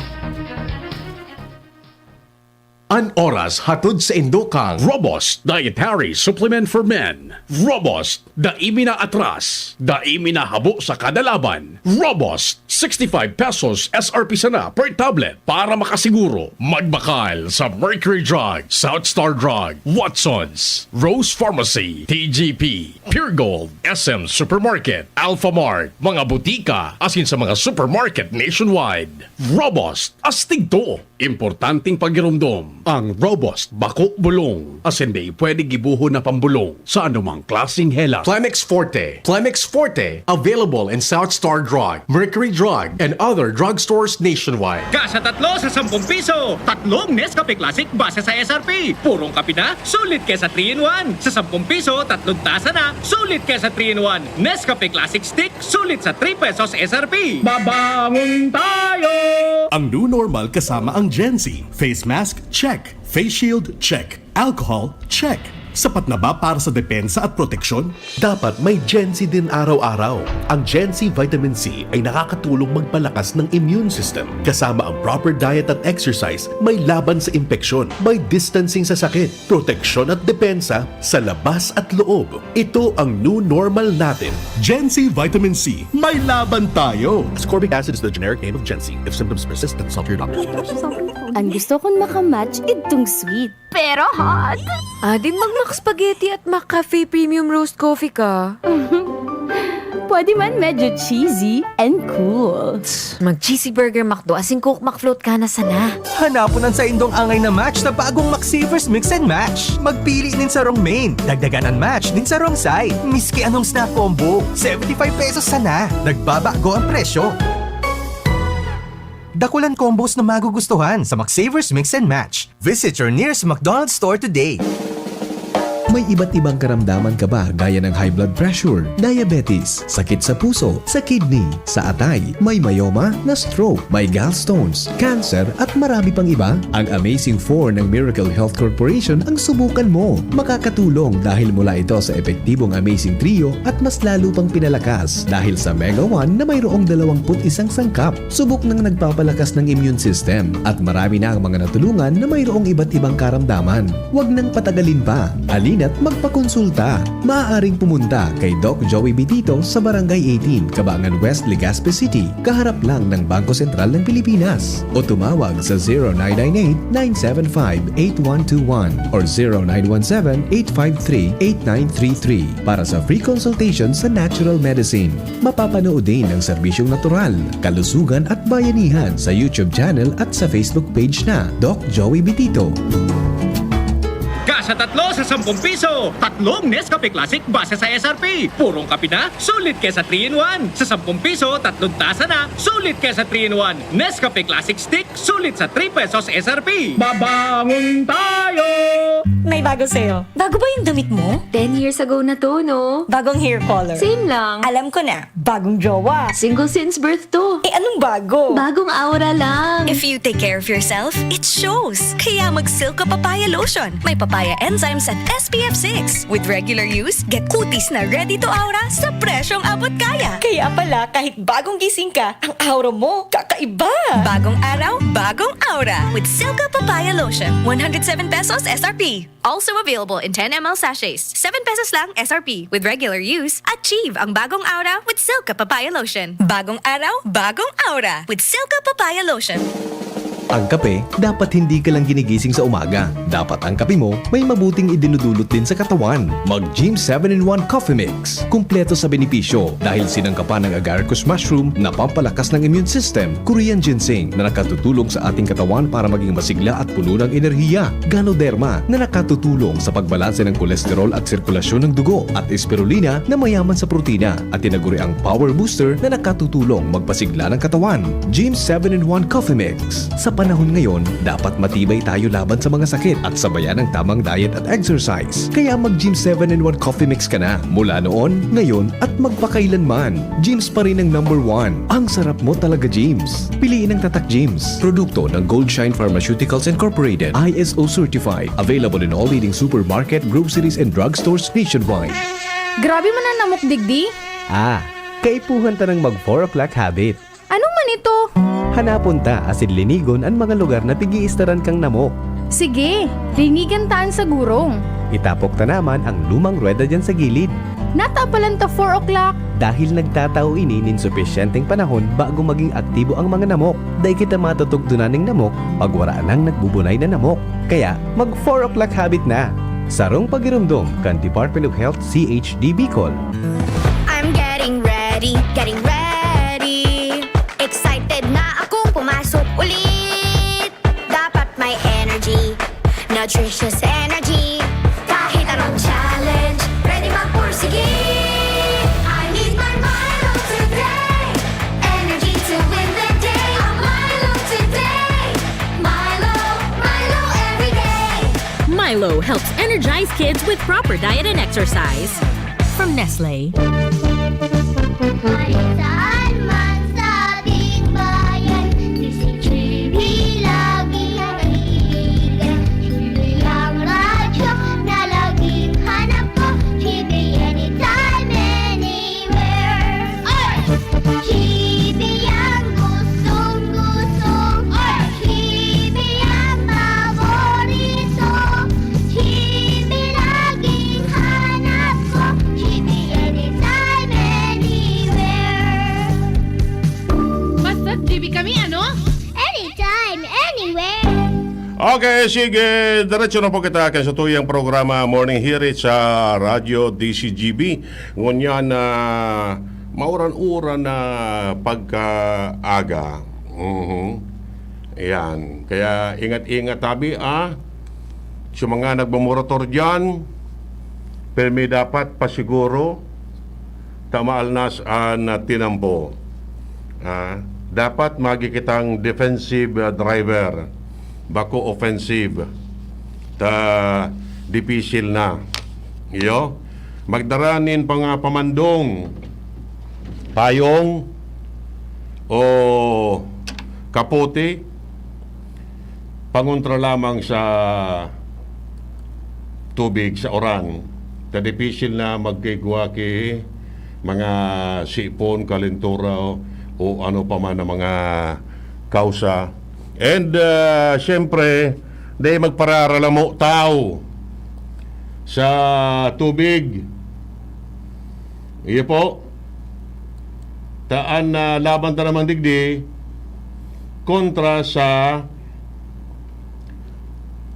An oras hatod sa indo kan Robust Dietary Supplement for Men. Robust, dai mi na atras, dai mi na habo sa kada laban. Robust, sixty-five pesos S R P sana per tablet. Para makasiguro, magbakal sa Mercury Drug, South Star Drug, Watsons, Rose Pharmacy, T G P, Pure Gold, S M Supermarket, Alpha Mart, mga butika, asin sa mga supermarket nationwide. Robust, astig to! Importanteng pagiromdom, ang Robust bako bulong, asin dai pwede gibohon na pambolong sa anumang klaseng helat. Plemex Forte. Plemex Forte, available in South Star Drug, Mercury Drug, and other drugstores nationwide. Ka sa tatlo sa sampung piso, tatlong Nescafe Classic base sa S R P. Purong kape na, sulit ka sa three-in-one. Sa sampung piso, tatlong tasa na, sulit ka sa three-in-one. Nescafe Classic Stick, sulit sa three pesos S R P. Babangon tayo! Ang new normal kasama ang Gen Z. Face mask, check. Face shield, check. Alcohol, check. Sapat na ba para sa depensa at proteksyon? Dapat may Gen Z din araw-araw. Ang Gen Z Vitamin C ay nakakatulong magpalakas ng immune system. Kasama ang proper diet at exercise, may laban sa impeksyon, may distancing sa sakit, proteksyon at depensa sa labas at loob. Ito ang new normal natin. Gen Z Vitamin C, may laban tayo! Ascorbic acid is the generic name of Gen Z. If symptoms persist, consult your doctor. Ang gusto kong makamatch, idtong sweet. Pero hot. Ading mag-Mac Spaghetti at Mac Cafe Premium Roast Coffee ka. Pwede man medyo cheesy and cool. Mag-cheesy burger McDo asin Coke McFloat ka na sana. Hanapon an saindong angay na match sa bagong McSavers Mix and Match. Magpili nin sarong main, dagdagan an match nin sarong side. Miski anong snack combo, seventy-five pesos sana. Nagbabago ang presyo. Dakulan combos na magugustuhan sa McSavers Mix and Match. Visit your nearest McDonald's store today. May iba't ibang karamdaman ka ba, gaya ng high blood pressure, diabetes, sakit sa puso, sa kidney, sa atay, may myoma, na-stroke, may gallstones, cancer, at marami pang iba? Ang Amazing four ng Miracle Health Corporation ang subukan mo. Makakatulong dahil mula ito sa epektibong Amazing Trio at mas lalo pang pinalakas dahil sa Mega One na mayroong dalawampu't isang sangkap. Subok nang nagpapalakas ng immune system at marami na ang mga natulungan na mayroong iba't ibang karamdaman. Huwag nang patagalin pa. Halina't magpakonsulta. Maaaring pumunta kay Doc Joey Bitito sa Barangay eighteen, Cabangan West, Legazpi City, kaharap lang ng Bangko Sentral ng Pilipinas. O tumawag sa zero nine nine eight, nine seven five, eight one two one or zero nine one seven, eight five three, eight nine three three para sa free consultation sa natural medicine. Mapapanood din ang serbisyong natural, kalusugan at bayanihan sa YouTube channel at sa Facebook page na Doc Joey Bitito. Ka sa tatlo sa sampung piso, tatlong Nescafe Classic base sa S R P. Purong kape na, sulit ka sa three-in-one. Sa sampung piso, tatlong tasa na, sulit ka sa three-in-one. Nescafe Classic Stick, sulit sa three pesos S R P. Babangon tayo! May bago sa'yo. Bago ba yung damit mo? Ten years ago na to, no? Bagong hair color. Same lang. Alam ko na. Bagong jowa. Single since birth to. Eh, anong bago? Bagong aura lang. If you take care of yourself, it shows. Kaya mag Silco Papaya Lotion. May papaya Papaya enzymes and S P F six. With regular use, get kutis na ready to aura sa presyong abot kaya. Kaya pala, kahit bagong gising ka, ang aura mo kakaiba. Bagong araw, bagong aura. With Silka Papaya Lotion, one hundred seven pesos S R P. Also available in ten M L sachets. Seven pesos lang S R P. With regular use, achieve ang bagong aura with Silka Papaya Lotion. Bagong araw, bagong aura with Silka Papaya Lotion. Ang kape, dapat hindi ka lang ginigising sa umaga. Dapat ang kape mo may mabuting idinudulot din sa katawan. Mag Gym seven in one Coffee Mix. Kumpleto sa benepisyo dahil sinangkapan ng agaricus mushroom na pampalakas ng immune system, Korean ginseng na nakatutulong sa ating katawan para maging masigla at puno ng enerhiya, Ganoderma na nakatutulong sa pagbalanse ng kolesterol at sirkulasyon ng dugo, at Spirulina na mayaman sa protina at tinaguriang power booster na nakatutulong magpasigla ng katawan. Gym seven in one Coffee Mix. Sa panahon ngayon, dapat matibay tayo laban sa mga sakit at sabayan ang tamang diet at exercise. Kaya mag Gym seven in one Coffee Mix ka na mula noon, ngayon, at magpakailanman. Gym's pa rin ang number one. Ang sarap mo talaga, Gym's. Piliin ang Tatak Gym's. Produkto ng Goldshine Pharmaceuticals Incorporated. I S O certified. Available in all leading supermarket, groceries, and drugstores nationwide. Grabe man ang namok digdi. Ah, kaipuhan ta ng mag four o'clock habit. Ano man ito? Hanapon ta asin linigon an mga lugar na pig-iistaran kang namok. Sige, linigan ta an sagurong. Itapok ta naman ang lumang ruweda diyan sa gilid. Natapalan ta four o'clock. Dahil nagtatao ini nin supisyenteng panahon bago maging aktibo ang mga namok, dai kita matutugdonan ning namok pag wara nang nagbubunay na namok. Kaya, mag four o'clock habit na! Sarong pagiromdom kan Department of Health C H D Bicol. I'm getting ready, getting ready. Excited na akong pumasok ulit. Dapat may energy, nutritious energy. Kahit anong challenge, ready magpursige. I need my Milo today. Energy to win the day. A Milo today. Milo, Milo every day. Milo helps energize kids with proper diet and exercise. From Nestle. Kahit saan man sa ating bayan, D C G B lagi naiigan. G B ang radyo na laging hanap ko. G B anytime, anywhere. Oy! G B ang gustong gusto. Oy! G B ang paborito. G B laging hanap ko. G B anytime, anywhere. Basta G B kami, ano? Anytime, anywhere. Okay, sige. Diretso na po kita kan satuyang programa Morning Hirit sa Radyo D C G B. Ngunyan na mauran-uran na pagkaaga. Mhm. Ayan. Kaya ingat-ingat tabi, ah. Sa mga nagmamorator dyan, pirmi dapat pasiguro, ta maalnas an, ah, tinampo. Ah, dapat magi kitang defensive, ah, driver, bako offensive. Ta dipisil na. Iyo, magdara nin panga pamandong, payong, o kapote, pangontra lamang sa tubig, sa uran. Ta dipisil na magkaigwa ki mga sipon, kalentura, o, o ano pa man na mga kausa. And, ah, siyempre, dai magpararalamo tao sa tubig. Iyo po. Ta an, ah, laban ta naman digdi kontra sa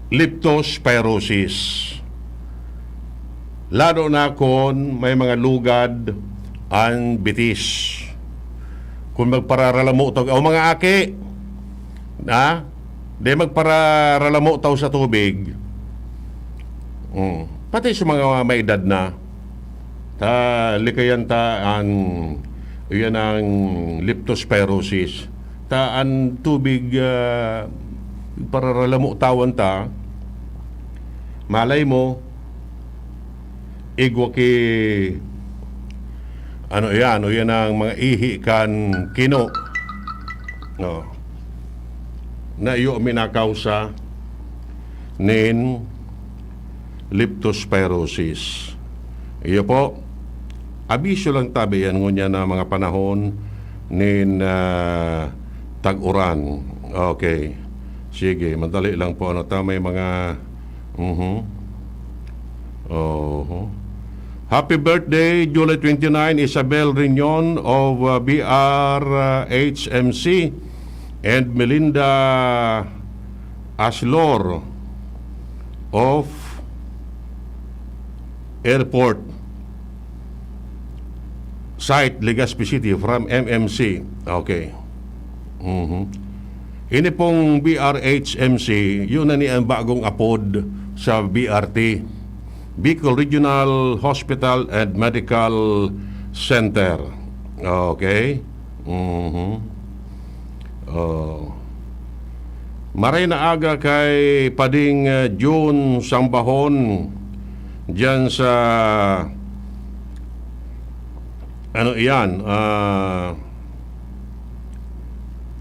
leptospirosis. Lalo na kun may mga lugad an bitis. Kun magpararalamo ta, o mga aki, ha? Dai magpararalamo tao sa tubig. Mm. Pati sa mga may edad na, ta likayan ta an, iyan ang leptospirosis. Ta an tubig, ah, pararalamo tawan ta, malay mo, igwa ki, ano yan, o yan ang mga ihi kan kino. Oh. Na iyo minakausa nin leptospirosis. Iyo po, abiso lang tabi yan ngunyan na mga panahon nin, ah, tag-uran. Okay. Sige, madali lang po. Ano ta, may mga, mhm. Oho. Happy birthday, July twenty-nine, Isabel Riñon of, uh, B R H M C and Melinda Aslor of Airport Site, Legazpi City, from M M C. Okay. Mhm. Ini pong B R H M C, yun na ni ang bagong apod sa B R T, Bicol Regional Hospital and Medical Center. Okay? Mhm. Oh. Maray na aga kay Pading, eh, June Sambahon diyan sa, ano iyan, ah,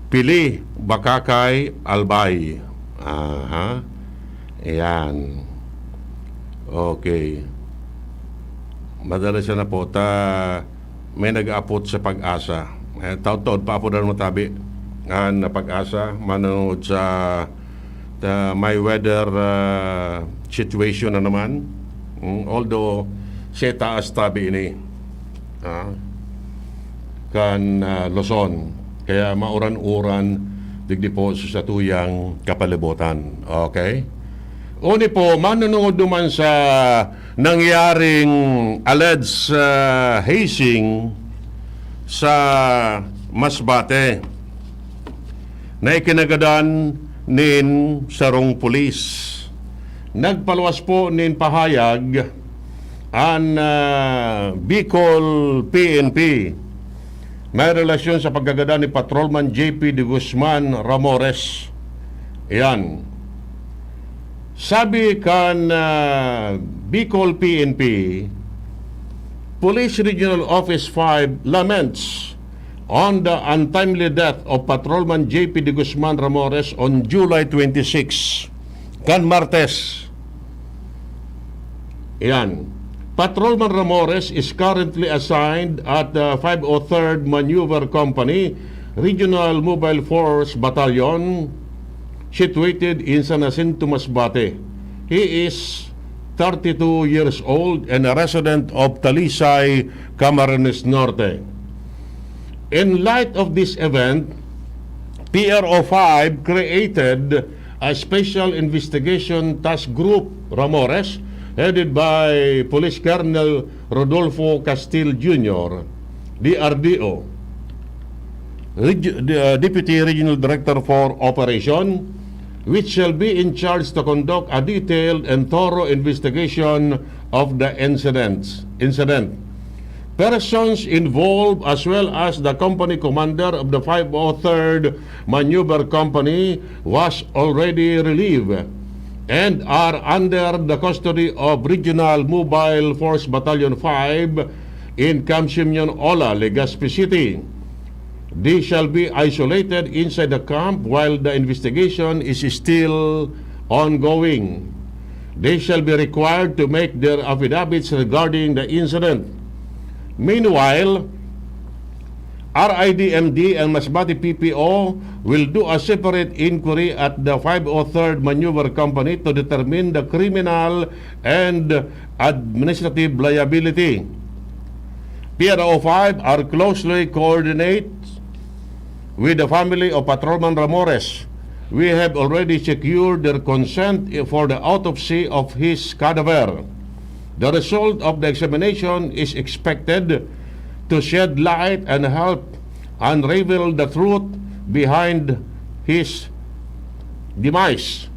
Pili, Bakakay, Albay. Aha. Ayan. Okay. Madala siya na po. Ta, may nag-aapot sa Pag-asa. Eh, taon-taon, paapodan mo tabi. An Pag-asa, manungod sa, ta, may weather, ah, situation na naman. Mm, although, sa taas tabi ini. Ah, kan, ah, Luzon. Kaya mauran-uran digdi po sa satuyang kapalibutan. Okay? Uni po, manunungod naman sa nangyaring alleged, ah, hazing sa Masbate na ikinagadan nin sarong pulis. Nagpaluwas po nin pahayag an, ah, Bicol P N P may relasyon sa pagkagadan ni Patrolman J P de Guzman Ramores. Ayan. Sabi kan, ah, Bicol P N P, Police Regional Office five laments on the untimely death of Patrolman J P de Guzman Ramores on July twenty-six, kan Martes. Yan. Patrolman Ramores is currently assigned at the five oh third Maneuver Company Regional Mobile Force Battalion, situated in San Jacinto, Masbate. He is thirty-two years old and a resident of Talisay, Camarines Norte. In light of this event, P R O five created a Special Investigation Task Group, Ramores, headed by Police Colonel Rodolfo Castil Junior, D R D O, Reg-, uh, Deputy Regional Director for Operation, which shall be in charge to conduct a detailed and thorough investigation of the incidents, incident. Persons involved, as well as the company commander of the five oh third Maneuver Company, was already relieved and are under the custody of Regional Mobile Force Battalion five in Camp Simeon Ola, Legazpi City. They shall be isolated inside the camp while the investigation is still ongoing. They shall be required to make their affidavits regarding the incident. Meanwhile, R I D M D and Masbate P P O will do a separate inquiry at the five oh third Maneuver Company to determine the criminal and administrative liability. P R O five are closely coordinate with the family of Patrolman Ramores. We have already secured their consent for the autopsy of his cadaver. The result of the examination is expected to shed light and help unravel the truth behind his demise.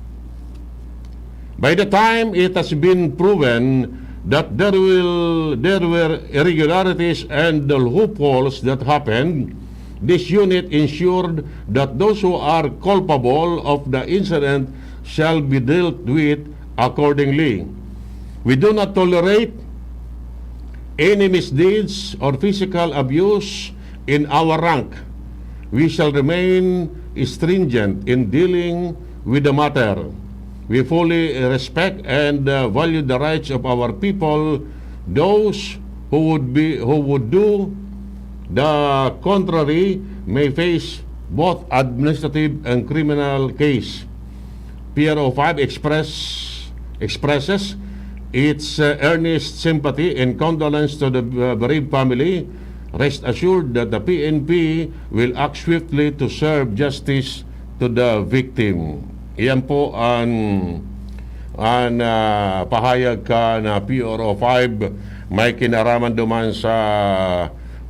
By the time it has been proven that there will, there were irregularities and the loopholes that happened, this unit ensured that those who are culpable of the incident shall be dealt with accordingly. We do not tolerate any misdeeds or physical abuse in our rank. We shall remain stringent in dealing with the matter. We fully respect and, uh, value the rights of our people. Those who would be, who would do the contrary may face both administrative and criminal case. P R O five express, expresses its, uh, earnest sympathy and condolence to the, uh, bereaved family. Rest assured that the P N P will act swiftly to serve justice to the victim. Iyan po ang, ang, ah, pahayag kan P R O five, may kinaraman duman sa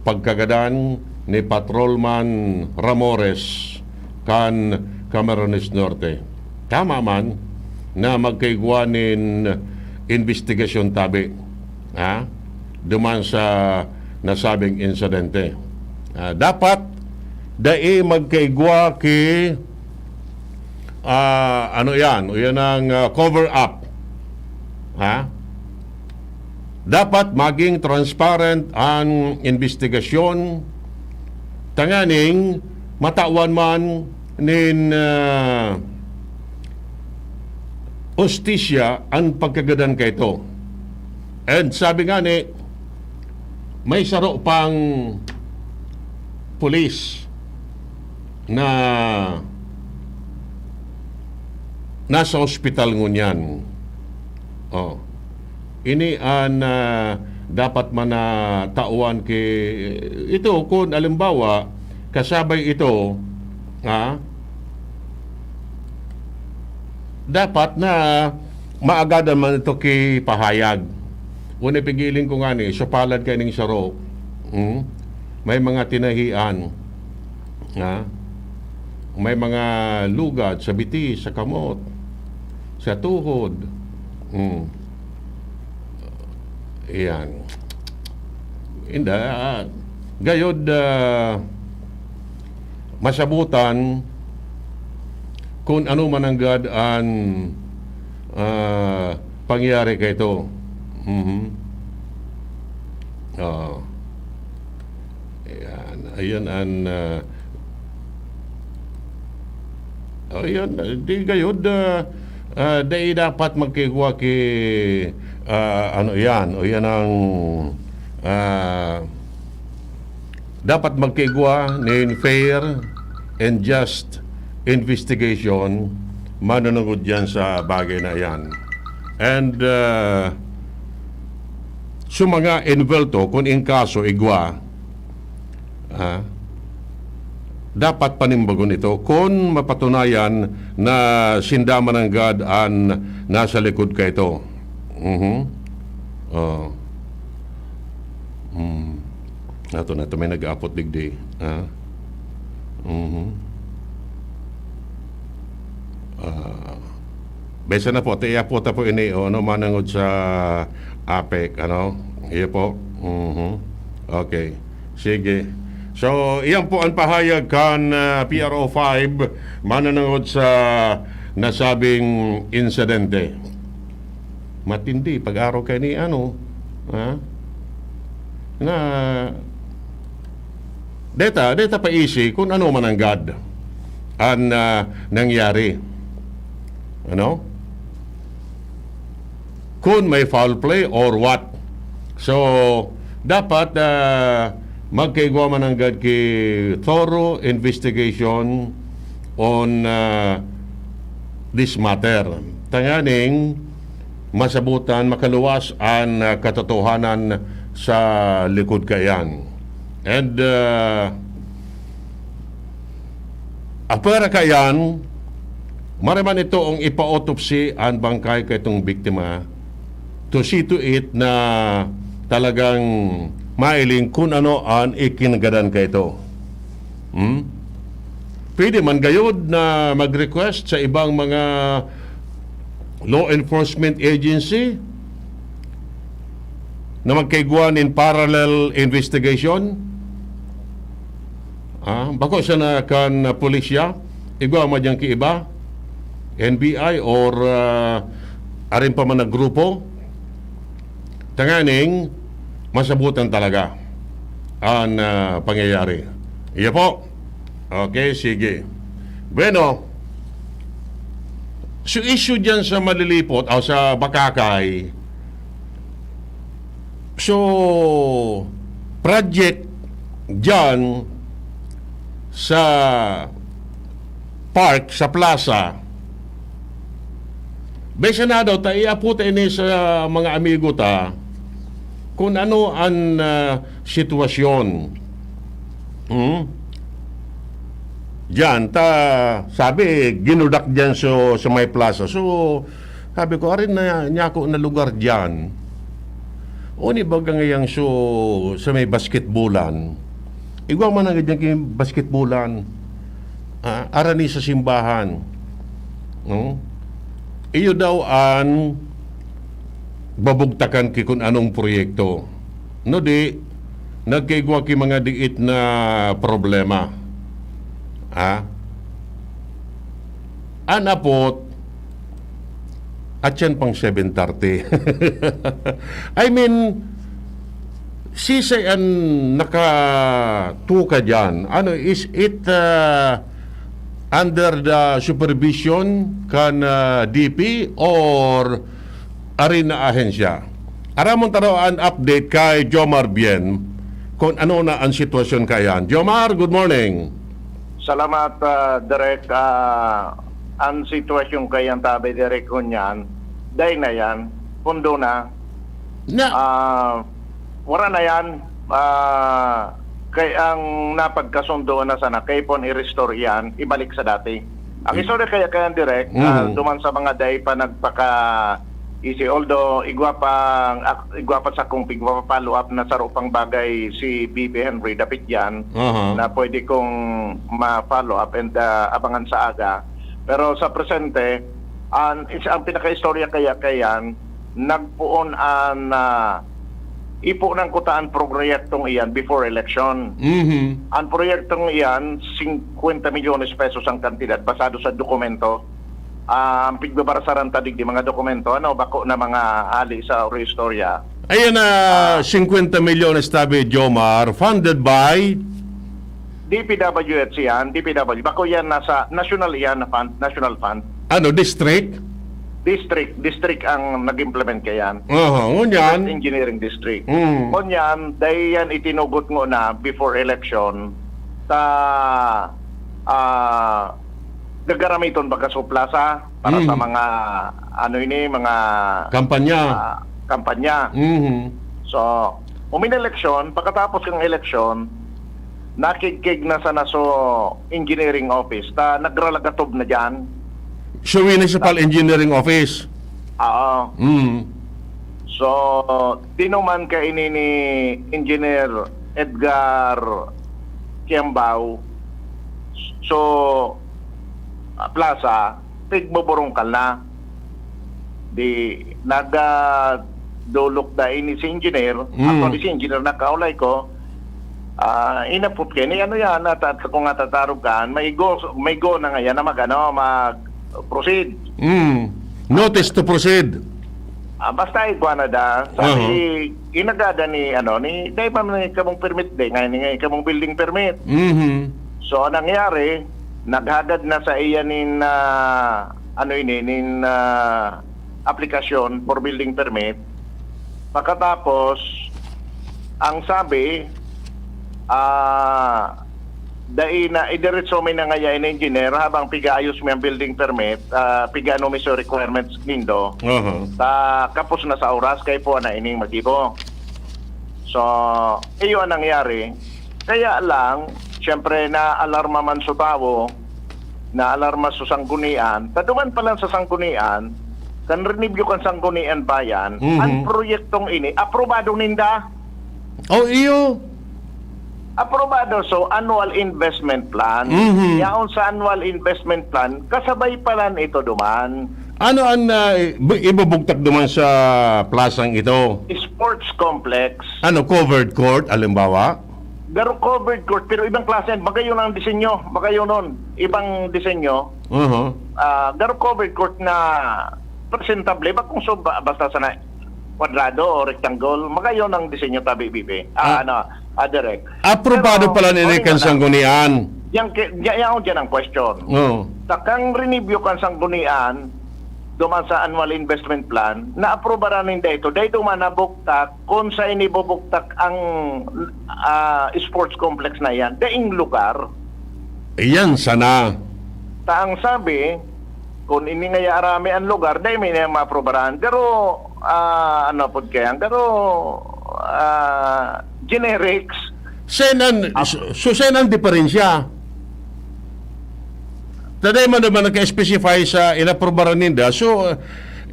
pagkagadan ni Patrolman Ramores kan Camarines Norte. Tama man na magkaigwa nin imbestigasyon tabi, ha? Duman sa nasabing insidente. Ah, dapat dai magkaigwa ki, ah, ano yan, o yan ang, ah, cover up. Ha? Dapat maging transparent ang imbestigasyon tanganing matawan man nin, ah, hustisya ang pagkagadan kaito. And sabi nga ni, may saro pang pulis na nasa ospital ngunyan. Oh. Ini an, ah, dapat man na tawan ki ito, kun alimbawa, kasabay ito, ha, dapat na maagadan man ito ki pahayag. Una, pigiling ko ngani, supalad kaining saro. Hmm? May mga tinahian. Ha? May mga lugad sa bitis, sa kamot, sa tuhod. Hmm. Iyan. Inda, ah, gayod, ah, masabutan kun ano man nanggad an, ah, pangyayari kaito. Mhm. Oo. Ayan. Ayan an, ah, oh, yun. Di gayod, ah, ah, dai dapat magkaigwa ki, ah, ano yan, o yan ang, ah, dapat magkaigwa nin fair and just investigation manunungod yan sa bagay na yan. And, ah, sa mga envuelto, kung in kaso igwa, ah, dapat panimbagon ito kung mapatunayan na sinda man nanggad an nasa likod kaito. Mhm. Oh. Hmm. Ato na, ato may nag-aapot digdi, ha? Mhm. Ah, bisa na po, tiya po ta po ini, o, ano, manangod sa APEC, ano? Iyo po. Mhm. Okay. Sige. So, iyan po ang pahayag kan, ah, P R O five, mananangod sa nasabing insidente. Matindi, pag-araw kayo ni ano, ha? Na, deta, deta paisi kung ano man nanggad an, ah, nangyari. Ano? Kung may foul play or what. So, dapat, ah, magkaigwa man nanggad ki thorough investigation on, ah, this matter. Tanganing masabutan, makaluwas an, ah, katotohanan sa likod kaiyan. And, ah, apwera kaiyan, maray man ito ang ipa-autopsy an bangkay kaitong biktima to see to it na talagang mailing kun ano an ikinagadan kaito. Hmm? Pwede man gayod na mag-request sa ibang mga law enforcement agency na magkaigwa nin parallel investigation. Ah, bako sana kan, ah, pulisya, igwa man dyan ki iba, N B I or, ah, arin pa man na grupo, tanganing masabutan talaga an, ah, pangyayari. Iya po. Okay, sige. Bueno, So, issue dyan sa Malilipot, o sa Bakakay, so, project dyan sa park, sa plaza, besa na daw, ta, iapod ta ini sa mga amigo ta kung ano ang, ah, sitwasyon. Hmm? Diyan, ta, sabi, ginudak diyan so, sa may plaza. So, sabi ko, "Arin na, niya ako na lugar diyan." O ni baga ngayang so, sa may basketballan. Igwa man ang ganyan kay basketballan. Ah, arani sa simbahan. No? Iyo daw an babugtakan ki kun anong proyekto. No di, nagkaigwa ki mga diit na problema. Ha? An apot, at yan pang seven thirty. I mean, sisay an nakatuka diyan? Ano, is it, ah, under the supervision kan, ah, D P or ari na ahensya? Aramon ta daw an update kay Jomar Bien kung ano na ang sitwasyon kayan. Jomar, good morning. Salamat, ah, Direk. Ah, ang sitwasyon kayan tabi, Direk, kunyan, day na yan, pundo na. Na Ah, wala na yan. Ah, kay ang napagkasundo na sana, kay pon i-restore yan, ibalik sa dati. Ang Mm. istorya kaya, kaya direct, ah, Mm. duman sa mga day pa nagpaka-isi, although igwa pa, ak-, igwa pa sa kung igwa pa follow up na saro pang bagay si B P Henry, dapit yan, Aha. na pwede kong ma-follow up and, ah, abangan sa aga. Pero sa presente, ang, is-, ang pinaka-istorya kaya, kaya yan, nagpoon an, ah, ipo ng kuta an proyektong iyan before election. Mhm. Ang proyektong iyan, singkwenta milyones pesos ang kantidad, basado sa dokumento. Ah, ang pigbabarasaran ta digdi, mga dokumento, ano, bako na mga hali sa istorya. Ayan na, Ah. singkwenta milyones tabi, Jomar, funded by D P W H yan, D P W. Bako yan, nasa national yan na fund, national fund. Ano, district? District, district ang nag-implement kayan. Aha, ngunyan. Engineering district. Mm. Ngunyan, dahil yan itinugot ngo na before election, ta, ah, gagaramiton baga sa plaza para sa Mm. mga, ano ini, mga, Kampanya. ah, kampanya. Mhm. So, umin eleksyon, pagkatapos ng eleksyon, nakigkig na sana so engineering office, ta nagralagatob na dyan. So, municipal engineering office? Oo. Mm. So, dinuman kaini ni Engineer Edgar Kiambao. So, ah, plaza, pigbuburungkal na. Di, naga, dolok da ini si engineer. Mm. Actually, si engineer nakaulay ko. Ah, inapot kaini, ano yan, nata-, kung natatarog ka, may go, may go na ngayon na mag, ano, mag-proceed. Mm. Notice to proceed. Ah, basta igwa na da. Sabi, Aha. inagada ni, ano, ni, dahil pa man kamong permit, di, ngayon, ngayon kamong building permit. Mhm. So, ang nangyari, naghagad na sa iya nin, ah, ano ini, nin, ah, aplikasyon for building permit. Pagkatapos, ang sabi, ah, dai na, idiretso mi na ngaya in engineer habang pigaayos mi ang building permit, ah, pigano mi sa requirements nindo. Aha. Ta, kapos na sa oras, kay po na ining magibo. So, iyo ang nangyari. Kaya lang, siyempre, naalarma man sa tawo, naalarma sa sanggunian. Taduman pa lang sa sanggunian, kan renibyo kan sanggunian bayan, Mhm. ang proyektong ini, aprobado ninda. Oh, iyo. Aprobado, so annual investment plan. Mhm. Yaon sa annual investment plan, kasabay pa lang ito duman. Ano ang, ah, ibu-, ibubugtak duman sa plasang ito? Sports complex. Ano, covered court, halimbawa? Garo covered court, pero ibang klase yan. Bagayon ang disenyo. Bagayon nun. Ibang disenyo. Uh-huh. Ah, garo covered court na presentable. Ba kung so, ba-, basta sana kwadrado o rectangle, magayon ang disenyo tabi, bibi. Ah, Ah. ano, ah, direct. Aprobado Pero, pala ni sorry Rican na. Sanggunian. Yang ki-, ya-, yaon dyan ang question. Oo. Sa kang renibyo kan sanggunian, duman sa annual investment plan, naaprubaran ninda ito. Dai duman nabugtak kung sa inibubugtak ang, ah, sports complex na yan. Daing lugar. Iyan sana. Ta ang sabi, kung ini nga yaarami ang lugar, dai may na maaprubaran. Pero, ah, ano pod kaya? Pero, ah, generics. Sen an, Ap- so, so sen an diferensya? Taday man naman nagka-specify sa inaprubaran ninda. So,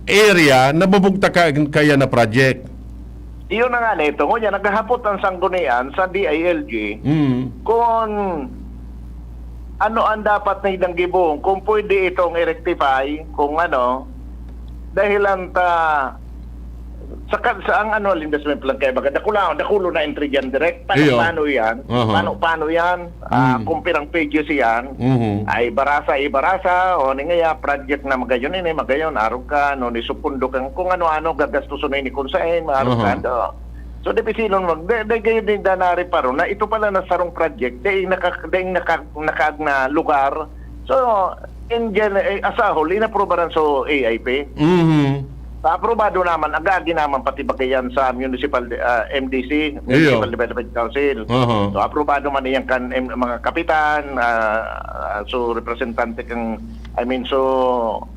area na bubugtak ka, kaya na project. Iyon na nga nito. Ngunyan, naghahapot ang sanggunian sa D I L G Mm. kung ano ang dapat na idang gibohon, kung pwede itong i-rectify, kung ano, dahilan ta, sa, ka- sa ang annual investment plan kaya baga, dakula, dakulo na entry dyan direct. Paano, Iyo. paano yan? Aha. Paano, paano yan? Ah, Mm. kung pirang pages yan, Mhm. ay barasa, ibarasa, o ni ngaya, project na magayon ini, magayon, arog ka, no, ni supundo kang kung ano-ano, gagastuson na ini kung saan, maarog Aha. ka, do. So, dipisilon mo, de, de, gayon din danari paro, na ito pala na sarong project, de, naka, de, naka, nakaag na lugar. So, in gen, eh, as a whole, inaprobaran so A I P. Mhm. Aprobado naman, agagi naman pati bagayan sa municipal, ah, M D C, Iyo. Municipal Development Council. Aha. So, aprobado man iyan kan, em, mga kapitan, ah, ah, so, representante kang, I mean, so,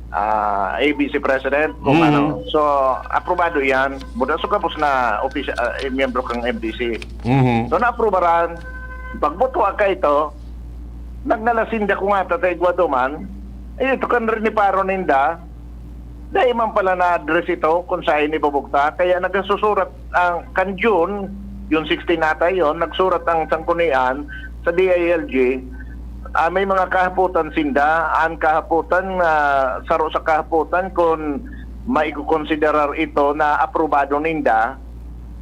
ah, A B C President, kung Mm. ano. So, aprobado iyan. Buda so, kapos na offici-, ah, eh, miyembro kang M D C. Mhm. So, naaprubaran. Pagbuto ka ito, nagnalasinda ko nga, Tatay Guado man, eh, ito kan riniparo ninda, dai man pala na-address ito kung saan ibubugtak. Kaya nagsusurat ang, kan June, June sixteen ata yun, nagsurat ang sanggunian sa D I L G. Ah, may mga kahapotan sinda. Ang kahapotan, ah, saro sa kahapotan kung maikukonsiderar ito na aprobado ninda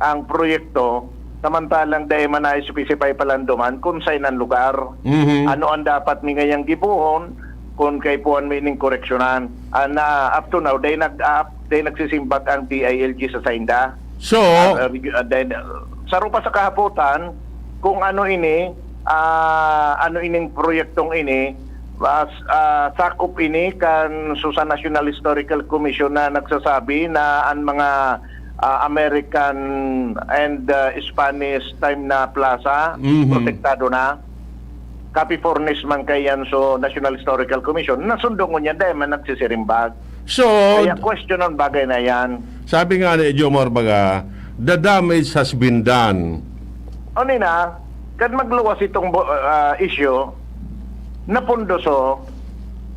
ang proyekto, samantalang dai man na-specify palandoman kung saan ang lugar. Mhm. Ano ang dapat mi ngayang gibohon kung kaipuhan mi ning koreksyonan? Ah, na up to now, dai nag-, ah, dai nagsisimbag ang D I L G sa sainda. So, Ah, ah, reg-, ah, then, ah, saro pa sa kahapotan, kung ano ini, ah, ano ining proyektong ini, ah, s-, ah, sakop ini kan so sa National Historical Commission na nagsasabi na ang mga, ah, American and, ah, Spanish time na plaza, Mhm. protektado na. Copy furnish man kaiyan so National Historical Commission, nasundo ngunyan, dai man nagsisirimbag. So, Kaya question ang bagay na yan. Sabi nga ni Jomar baga, "The damage has been done." O nina, kan magluwas itong bo-, ah, issue, napundo so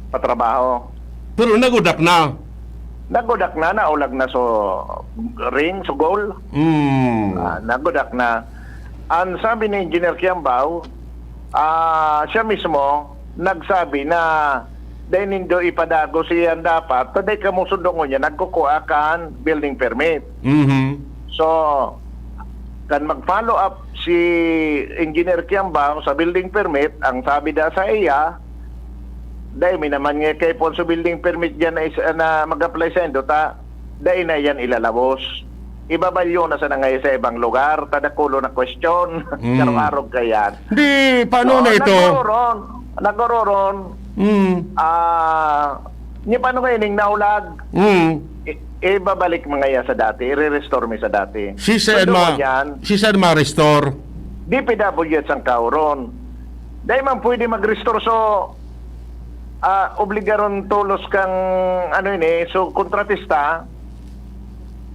patrabaho. Pero nagudak na. Nagudak na, naulag na so ring, so goal. Mm. Ah, nagudak na. Ang sabi ni Engineer Kiambao, ah, siya mismo nagsabi na dai nindo ipadagos iyan dapat, ta dai kamo sundo ngunyan nagkukua kan building permit. Mhm. So, kan mag-follow up si Engineer Kiambao sa building permit, ang sabi da sa iya, dai mi naman nga kaipuhan sa building permit diyan na is-, na mag-apply sa indo, ta dai na yan ilalabos. Ibabalyo na sana ngayon sa ibang lugar, ta dakulo na question. Mm. Karong-arog ka yan. Di, paano So, na ito? nagororon, nagororon, Mm. ah, ni paano ngayon yung naulag? Mm. I-, ibabalik mga iya sa dati, i-restore mi sa dati. Si Sir Sundo Ma-, yan. Si Sir Ma-restore. D P W at Sangkauron. Dahil man pwede mag-restore, so, ah, obligaron tolos kang, ano ini, so, kontratista,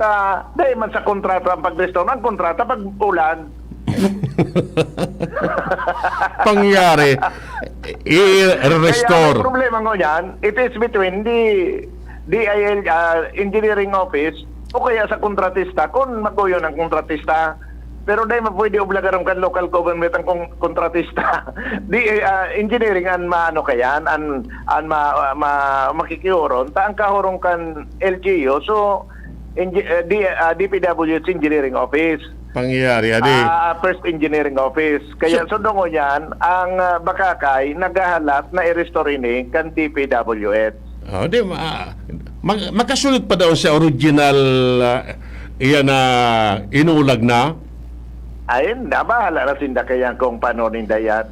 ta, dahil man sa kontrata ang pag-restore, ang kontrata pag-ulan. Pangyari, Kaya i-restore. ang problema ko niyan, it is between the D I L, ah, engineering office o kaya sa kontratista, kung maguyon ang kontratista. Pero dai man pwede obligaron kan local government ang kon-, kontratista. Di, ah, engineering an maano kayan, an, an ma-, ma-, makikihoron, ta ang kahorong kan L G U. So, engi-, eh, di, ah, D P W H engineering office. Pangyayari, adi. Ah, first engineering office. Kaya So, sundongon yan, ang, ah, Bakakay, naghahalat na i-restore ini kan D P W H. Oh, di, ma-, mag-, makasunod pa daw sa original, ah, iyan na inuulag na? Ayun na, bahala na sinda kaya kung paano ninda yan.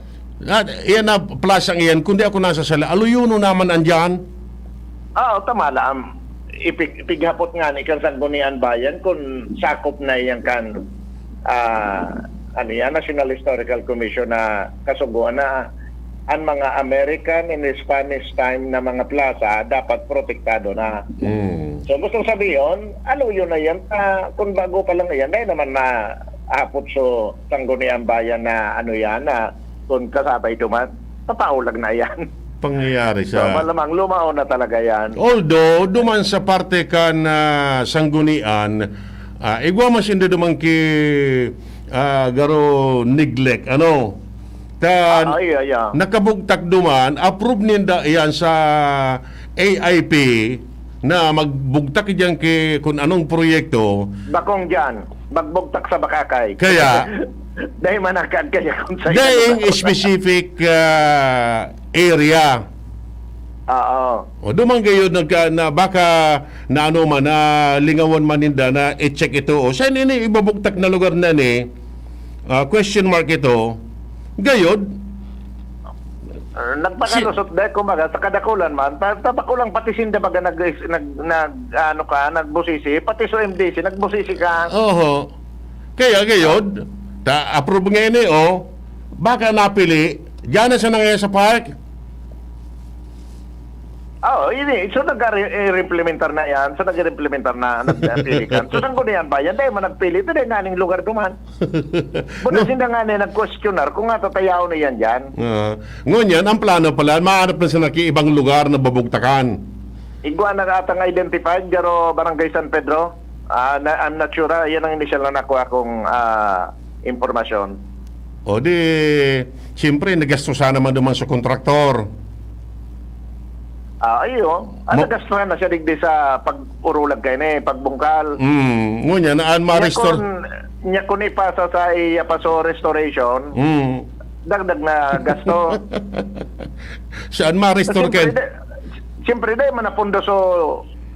At iyan na, plasang iyan, kundi ako nasasala, aluyono naman andyan. Oo, tama lang. Ipig-, ipighapot nga ni kan Sanggunian Bayan kung sakop na iyan kan, ah, ano yan, National Historical Commission na kasugoan na an mga American and Spanish time na mga plaza dapat protektado na. Mm. So, gustong sabihin, aluyon na yan. Ah, kung bago pa lang yan, dahil naman na hapot so Sanggunian Bayan na ano yan, na kung kasabay duman, papaulag na yan. Pangyayari So, sa malamang lumaon na talaga yan. Although, duman sa parte kan, ah, Sanggunian, ah, igwa man sinda duman ki, ah, garo neglect, ano? Ta-, Ah, iya, iya. nakabugtak duman, approve ninda iyan sa A I P na magbugtak diyan ki kun anong proyekto. Bakong diyan, magbugtak sa Bakakay. Kaya, Dahil manakan kaya kung sa'yo Dahil na ba? specific, ah, area. Oo. O, duman gayod nagka-, na baka na ano man, na lingawan man ninda na i-check ito. O, saan ini ibabugtak na lugar na ni? Ah, question mark ito. Gayod? Ah, nagpakalusot dahil, kumbaga, sa kadakulan man, pa-, tabakulang pati sinda baga nag-, nag-, nag-, ano ka, nagbusisi, pati sa M D C, nagbusisi ka. Oho. Kaya gayod, ta-, approve nga ini, oh. Baka napili, diyan na siya nangaya sa park. Oo, ini. So, nag-re-, i-implementar na yan. So, nag-implementar na, nagpili ka. So, Sanggunian Bayan, dahil man nagpili, ito dahil nga ning lugar duman. Buta No. sinda nga na nag-questionar kung nga tatayaw na yan dyan. Ah, ngunyan, ang plano pala, mahanap na sa naki-, ibang lugar na babugtakan. Igwa na atang identified, pero Barangay San Pedro, ah, na, I'm not sure, ah, yan ang initial na nakuha kong, ah, impormasyon. O di, siyempre, nagastusan naman duman sa kontraktor. Ah, iyo. Ah, Mo- nagastuhan na siya digdi sa pag-urulag kayo ni, pagbungkal. Mm, ngunyan, na an Nya ma-restore. kun, nya kun ipasa sa iya pa so restoration, Mm. dagdag na gasto. Saan ma-restore Siyempre, kayo? di-, siyempre, di man napundo so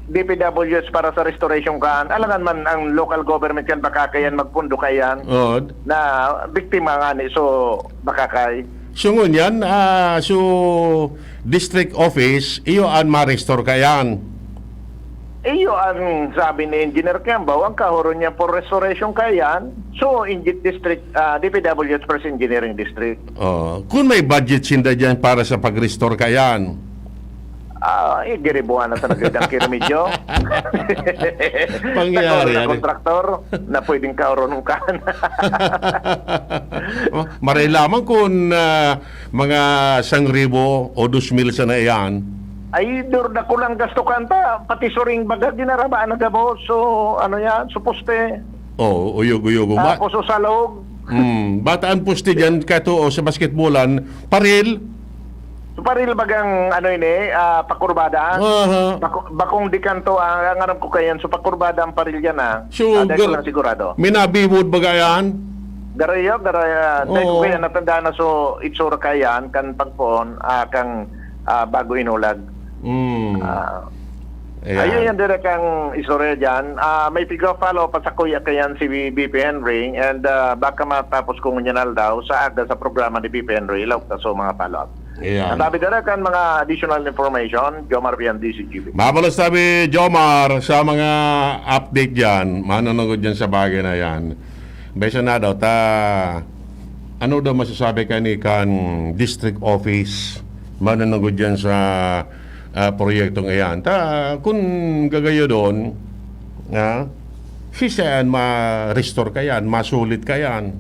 D P W H para sa restoration kan. Alangan man ang local government kan Bacacay yan, magpundo kayan. Oo. Na biktima nga ni so Bacacay. So, ngunyan, ah, so, district office, iyo an ma-restore kayan. Iyo ang sabi ni Engineer Kiambao, ang kahoron niya for restoration kayan. So, in district, ah, D P W H First Engineering District. Oh, kung may budget sinda dyan para sa pag-restore kayan. Ah, eh, giribuhan na talaga ang kiremedyo. Pangyari, Nagkaroon ng ano? kontraktor na pwedeng kaoronon ka. Oh, maray lamang kung, ah, mga sangribo o dos mil sana iyan. Ay, dur-, dakulang gasto kanta. Pati suring baga, ginarabaan na gabos. So, ano yan? So, poste. Oh, uyog-uyog. Ma- Tapos, usalog. Hmm, bataan poste dyan, kato, o sa basketballan, paril. So, paril bagang, ano ini, ah, pakurbada? Aha. Bako-, bakong dikanto, ah, ang aram ko kayan. So, pakurbada ang paril yan, ah. So, Ah, dahil ko gar-, lang sigurado. May nabibod baga yan? Garayo, garayo. Dahil ko Oo. kaya natandaan na so, itsura kayan, kan pagpoon, ah, kang, ah, bago inulag. Hmm. Ah, Ayan. ayun yan, direk ang istorya dyan. Ah, may piga-follow pa sa kuya kayan si B P Henry, and, ah, baka matapos kung ngunyan aldaw, sa aga sa programa ni B P Henry, ilaw ka so mga follow-up. Ayan. Ang sabi direk ang mga additional information, Jomar Vian, D C G B. Mabalos sabi, Jomar, sa mga update dyan, manunungod dyan sa bagay na yan. Besa na daw, ta, ano daw masasabi ka ni kan district office, manunungod dyan sa, ah, proyektong iyan? Ta, kung gagayo doon, ha, sisayan ma-restore ka yan, masulit ka yan.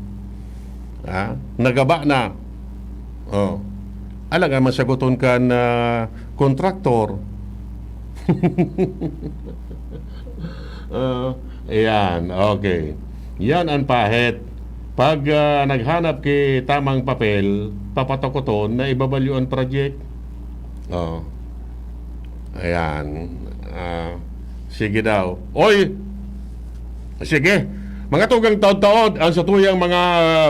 Ha? Nagaba na. Oh. Alangan masaguton kan, ah, kontraktor. Ah, ayan, okay. Yan ang pahit. Pag, ah, naghanap ki tamang papel, papatukoton na ibabalyo ang project. Oh. Ayan. Ah, sige daw. Oy! Sige. Mga tugang, taod-taod ang satuyang mga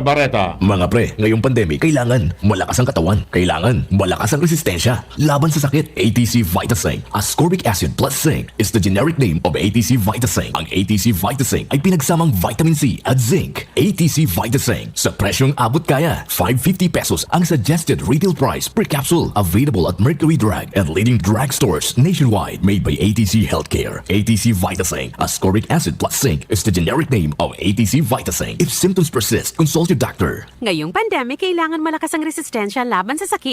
bareta. Mga pre, ngayong pandemic, kailangan malakas ang katawan. Kailangan malakas ang resistensya laban sa sakit. A T C Vitasync, ascorbic acid plus zinc, is the generic name of A T C Vitasync. Ang A T C Vitasync ay pinagsamang vitamin C at zinc. A T C Vitasync, sa presyong abot kaya, five fifty pesos ang suggested retail price per capsule. Available at Mercury Drug and leading drugstores nationwide. Made by A T C Healthcare. A T C Vitasync, ascorbic acid plus zinc, is the generic name of A T C Vitasync. If symptoms persist, consult your doctor. Ngayong pandemic, kailangan malakas ang resistensya laban sa sakit.